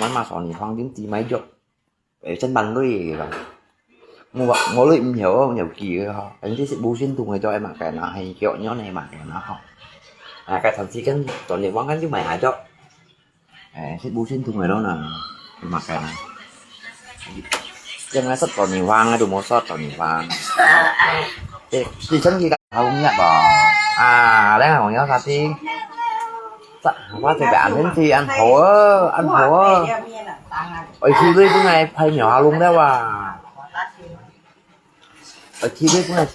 𠊎買索尼王，點知買藥，誒，千萬類个啦。我，我類毋曉，毋曉記个吼，反正係無線通个，就愛買个啦，係叫人愛買个啦吼。啊，該長時間索尼王，𠊎就買下藥。 誒，食無線通个咯呢，就買个啦。正來食索尼王啊，都無食索尼王。誒，最新个好食無？啊，你好食啲？食，我這个恁好啊，恁好啊。愛去你本來排苗下龍了哇。愛去你本來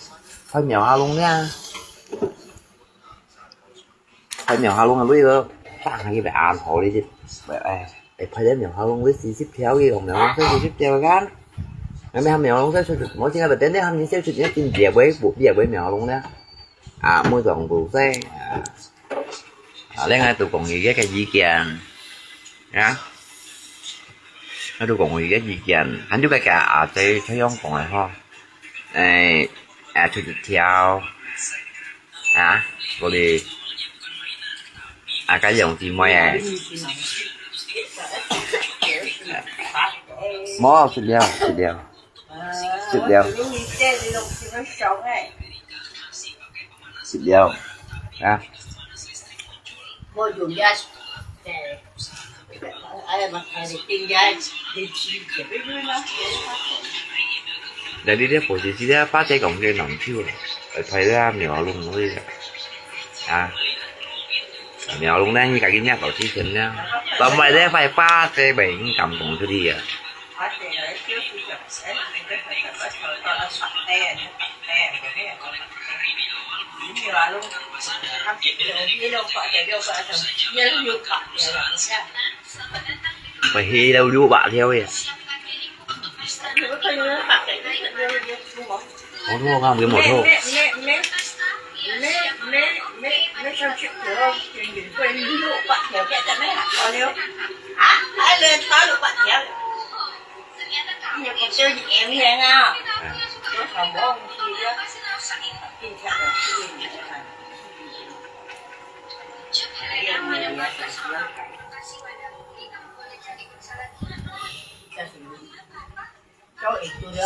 排苗下龍了。 排苗下龍个鐳咯，打下去愛恁好哩，誒，誒，排到苗下龍鐳四十條个，苗下龍鐳四十條个。𠊎乜喊苗下龍鐳出去，無錢啊，等等喊你小出，你緊別位，別位苗下龍呢？啊，每種都係，啊，啊，另外都講一个个意見，啊，𠊎都講一个意見，還有个个阿姐這樣講个吼，誒，啊，出去跳。啊，我哋啊，該兩姊妹誒。無，食了，食了，食了，食了。啊。 Jadi dia posisi dia八隻講个難受啊，會派个苗龍去啊。啊，苗龍呢，你家己若到之前呢，當擺咧派八隻袂敢講出去啊。 Phải hi đâu lũ bạ theo kìa. Có thua không? Với một thua.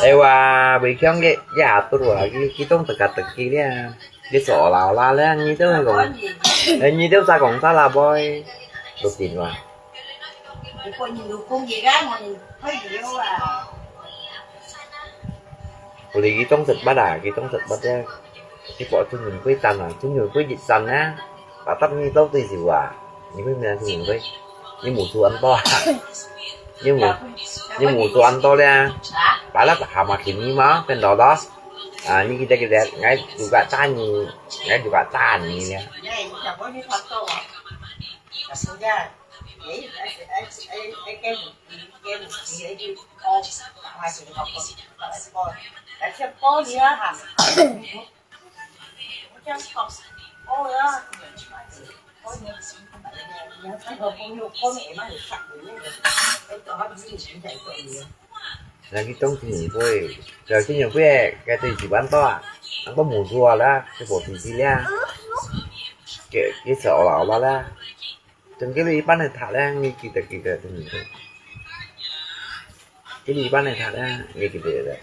Ê wa, bữa khuâng kì, kì a tut wa, kì, kì tông tơk kà tơk kì lià. Kì sổ lao la lià, nyi têu hai kông. Ê, nyi têu sa kông sa la bôi. Tut tin wa. Ủa, lì kì tông sệt bát à, kì tông sệt bát lià. Kì bỏ chung nhung quê tăn à, chung nhung quê dịch tăn á. Bà tắp nhi tốc tùy xỉu à. Nhi quê mẹ chung nhung quê. Nhi mù chua ăn to à. Nhi mù, nhi mù chua ăn to lià. Bà lắp hà mà kìm nhi mà, bên đó đó. À, nhi kì tê kì tê, ngay dù cả cha nhi, ngay dù cả cha nhi lià. Là kì tông chung nhung quê, là kì chung nhung quê, cái tùy xỉu ăn to à. Ăn to mù chua lià, kì bỏ tùy xỉu lià. Kì, kì sổ lao la lià. Chun kì lì pan hê thak leh, ngi kì tê kì tê tê ngi tê. Kì lì pan hê thak leh, ngi kì tê tê.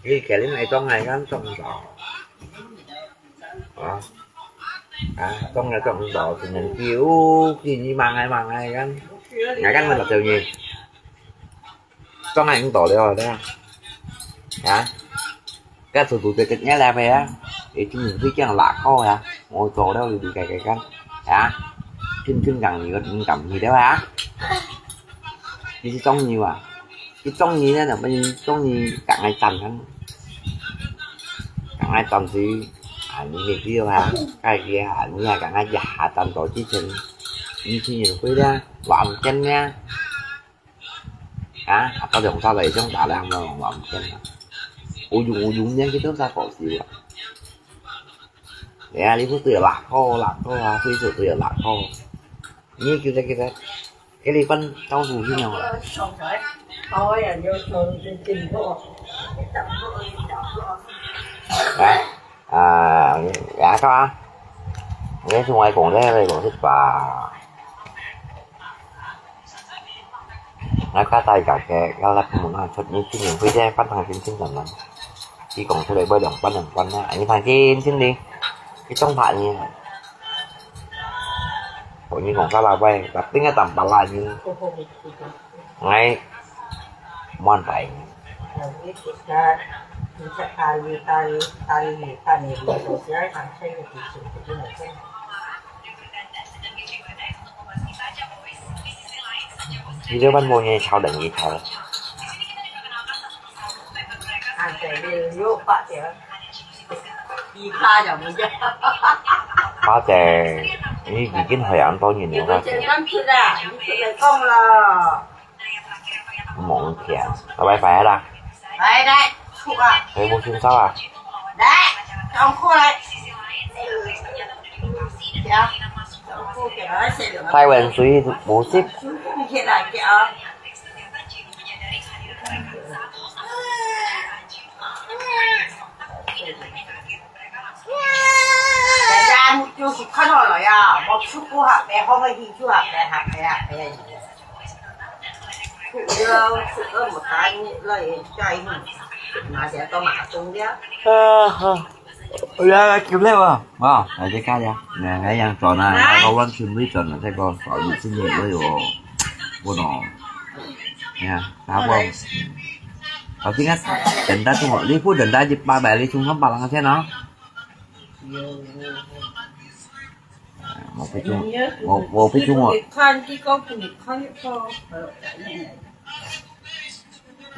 Kì kè lì nai tông nai kan tông tông. Hả? À, tông nai tông tông, tông nai kì u, kì ngi mang nai mang nai kan. Nai kan mah lăp têu ngi. Tông nai tông tông liao tê. Hả? Kâ sù tù tê kêt nhá lẹ bê á. Ê, chung nhung phi kiang lạ kho á. Ngồi tù đâu đi đi cái cái căn. Hả? Kinh kinh gắng gì gật gầm gì đâu hả? Đi chứ tông nhiều à? Chứ tông nhiều nè, bây giờ tông nhiều cả ngày tầm hả? Cả ngày tầm thì à, như này tiêu hả? Cái kia hả? Như là cả ngày giả tầm tổ chức sinh. Như thế nhiều quê đó, vào một chân nha. Hả? Apa dong sa lai dong ta lang lo, ngom ken. Ujung-ujungnya kita sa kok sih. Ya, ini tuh ya lah, kok lah, kok lah, itu itu tuh ya lah, kok. Ini kita kita, ini kan tahu sih yang. Hả? À, dạ có à. Nghe xung quanh cũng thế đây cũng thích bà. Ngay cả tay cả kẻ, cả là cũng muốn nói thật như cái niềm vui đây, phát thăng chính chính là lắm. Chỉ còn tôi đây bởi đồng quan đồng quan á, anh thằng kia chính đi. Cái trong thoại như này. Cũng như còn sao là vậy, gặp tiếng cái tầm bà lại như. Ngay muôn phải. Video ban mua nghe sao đừng gì thở. Ba tè, ini bikin hoyang to nhìn nữa ba tè. Mỏng kìa. Bye bye phải hả? Bye bye. Hãy mua phim sao à? Thái Lan suy bố ship. 出國下白，好好去就下白，下白，下白。出國，出國，没打你，那也下一年，那些都马中了。啊，好。 Udah, udah, cukup lah, Bang. Bang, ada kaya. Nah, yang zona, nah, kawan sendiri zona, saya kau selalu sini, lo yo. Bono. Ya, apa? Tapi kan, denda tu, li pun denda je, ba, ba, li cuma palang aja, no? 我不中，我，我不中哦。你看，你讲不，你看，你看，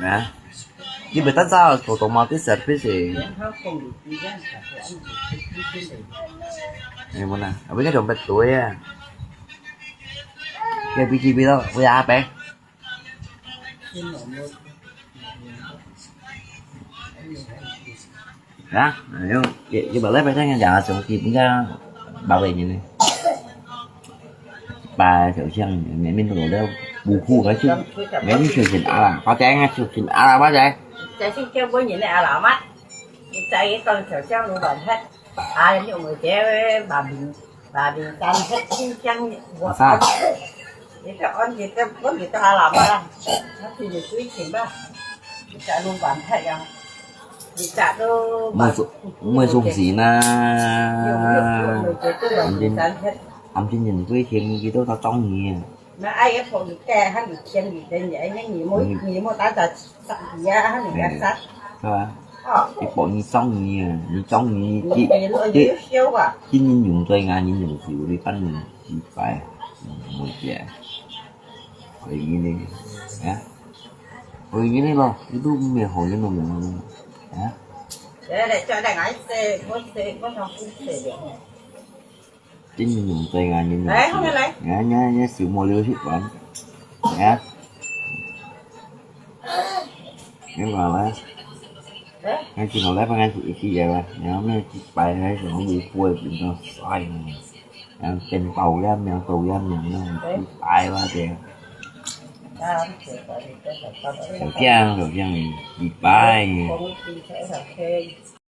啊，你不要打招呼，多多嘛，对service eh。哎，mana？Apa kita dompet tu ya? Ya, biji bila, ya apa? 啊，用，一，一百來塊錢个價錢，基本上百零銀呢。百條線，明明都有了，無苦个就，明明就係阿拉，八隻啊，就係阿拉八隻。這係叫本人个阿拉嘛，你再一當條線攏爛忒，啊，你有這个毛病。 Ba bình tan hết chín chăng. Asa? Itu on kita pun kita alam lah. Tapi ni tui chim ba. Kita lu ban thai yang. Kita tu. Mua sung, mua sung si na. Yung, yung, yung, yung, itu ba bình tan hết. Ăn chín nhìn tui chim gitu tao tông nhỉ. Mà ai cái phòng cái hăn cái chim cái tên vậy, nhưng nhỉ mua, nhỉ mua tá trà sặc gì á, hăn cái sặc. Sao à? Ờ. Cái bộ như sông nhỉ, như sông nhỉ, chị, chị, chị nhìn nhung rồi ngà, nhìn nhung xíu đi, bắn nhung. Ih, pai. Mui pai. Oi, ngini. Ya. Oi, ngini lo. Itu mie hoi ngini lo. Ya. Để, để cho đại ái xe, có xe, có thằng cũng xe được. Chính mình dùng tay ngà, nhìn mình. Đấy, không phải lấy. Ngà, ngà, ngà, sự mua liêu xích quán. Ya. Nếu mà lấy. Đấy. Ngay khi nào lấy, phải ngay khi, khi vậy mà. Nếu mà chỉ pai hay thì không bị quay, bị nó sai. Yang ken tau ya, yang tau ya, yang, yang pai wa de. Tau kiang, tau kiang, ih pai.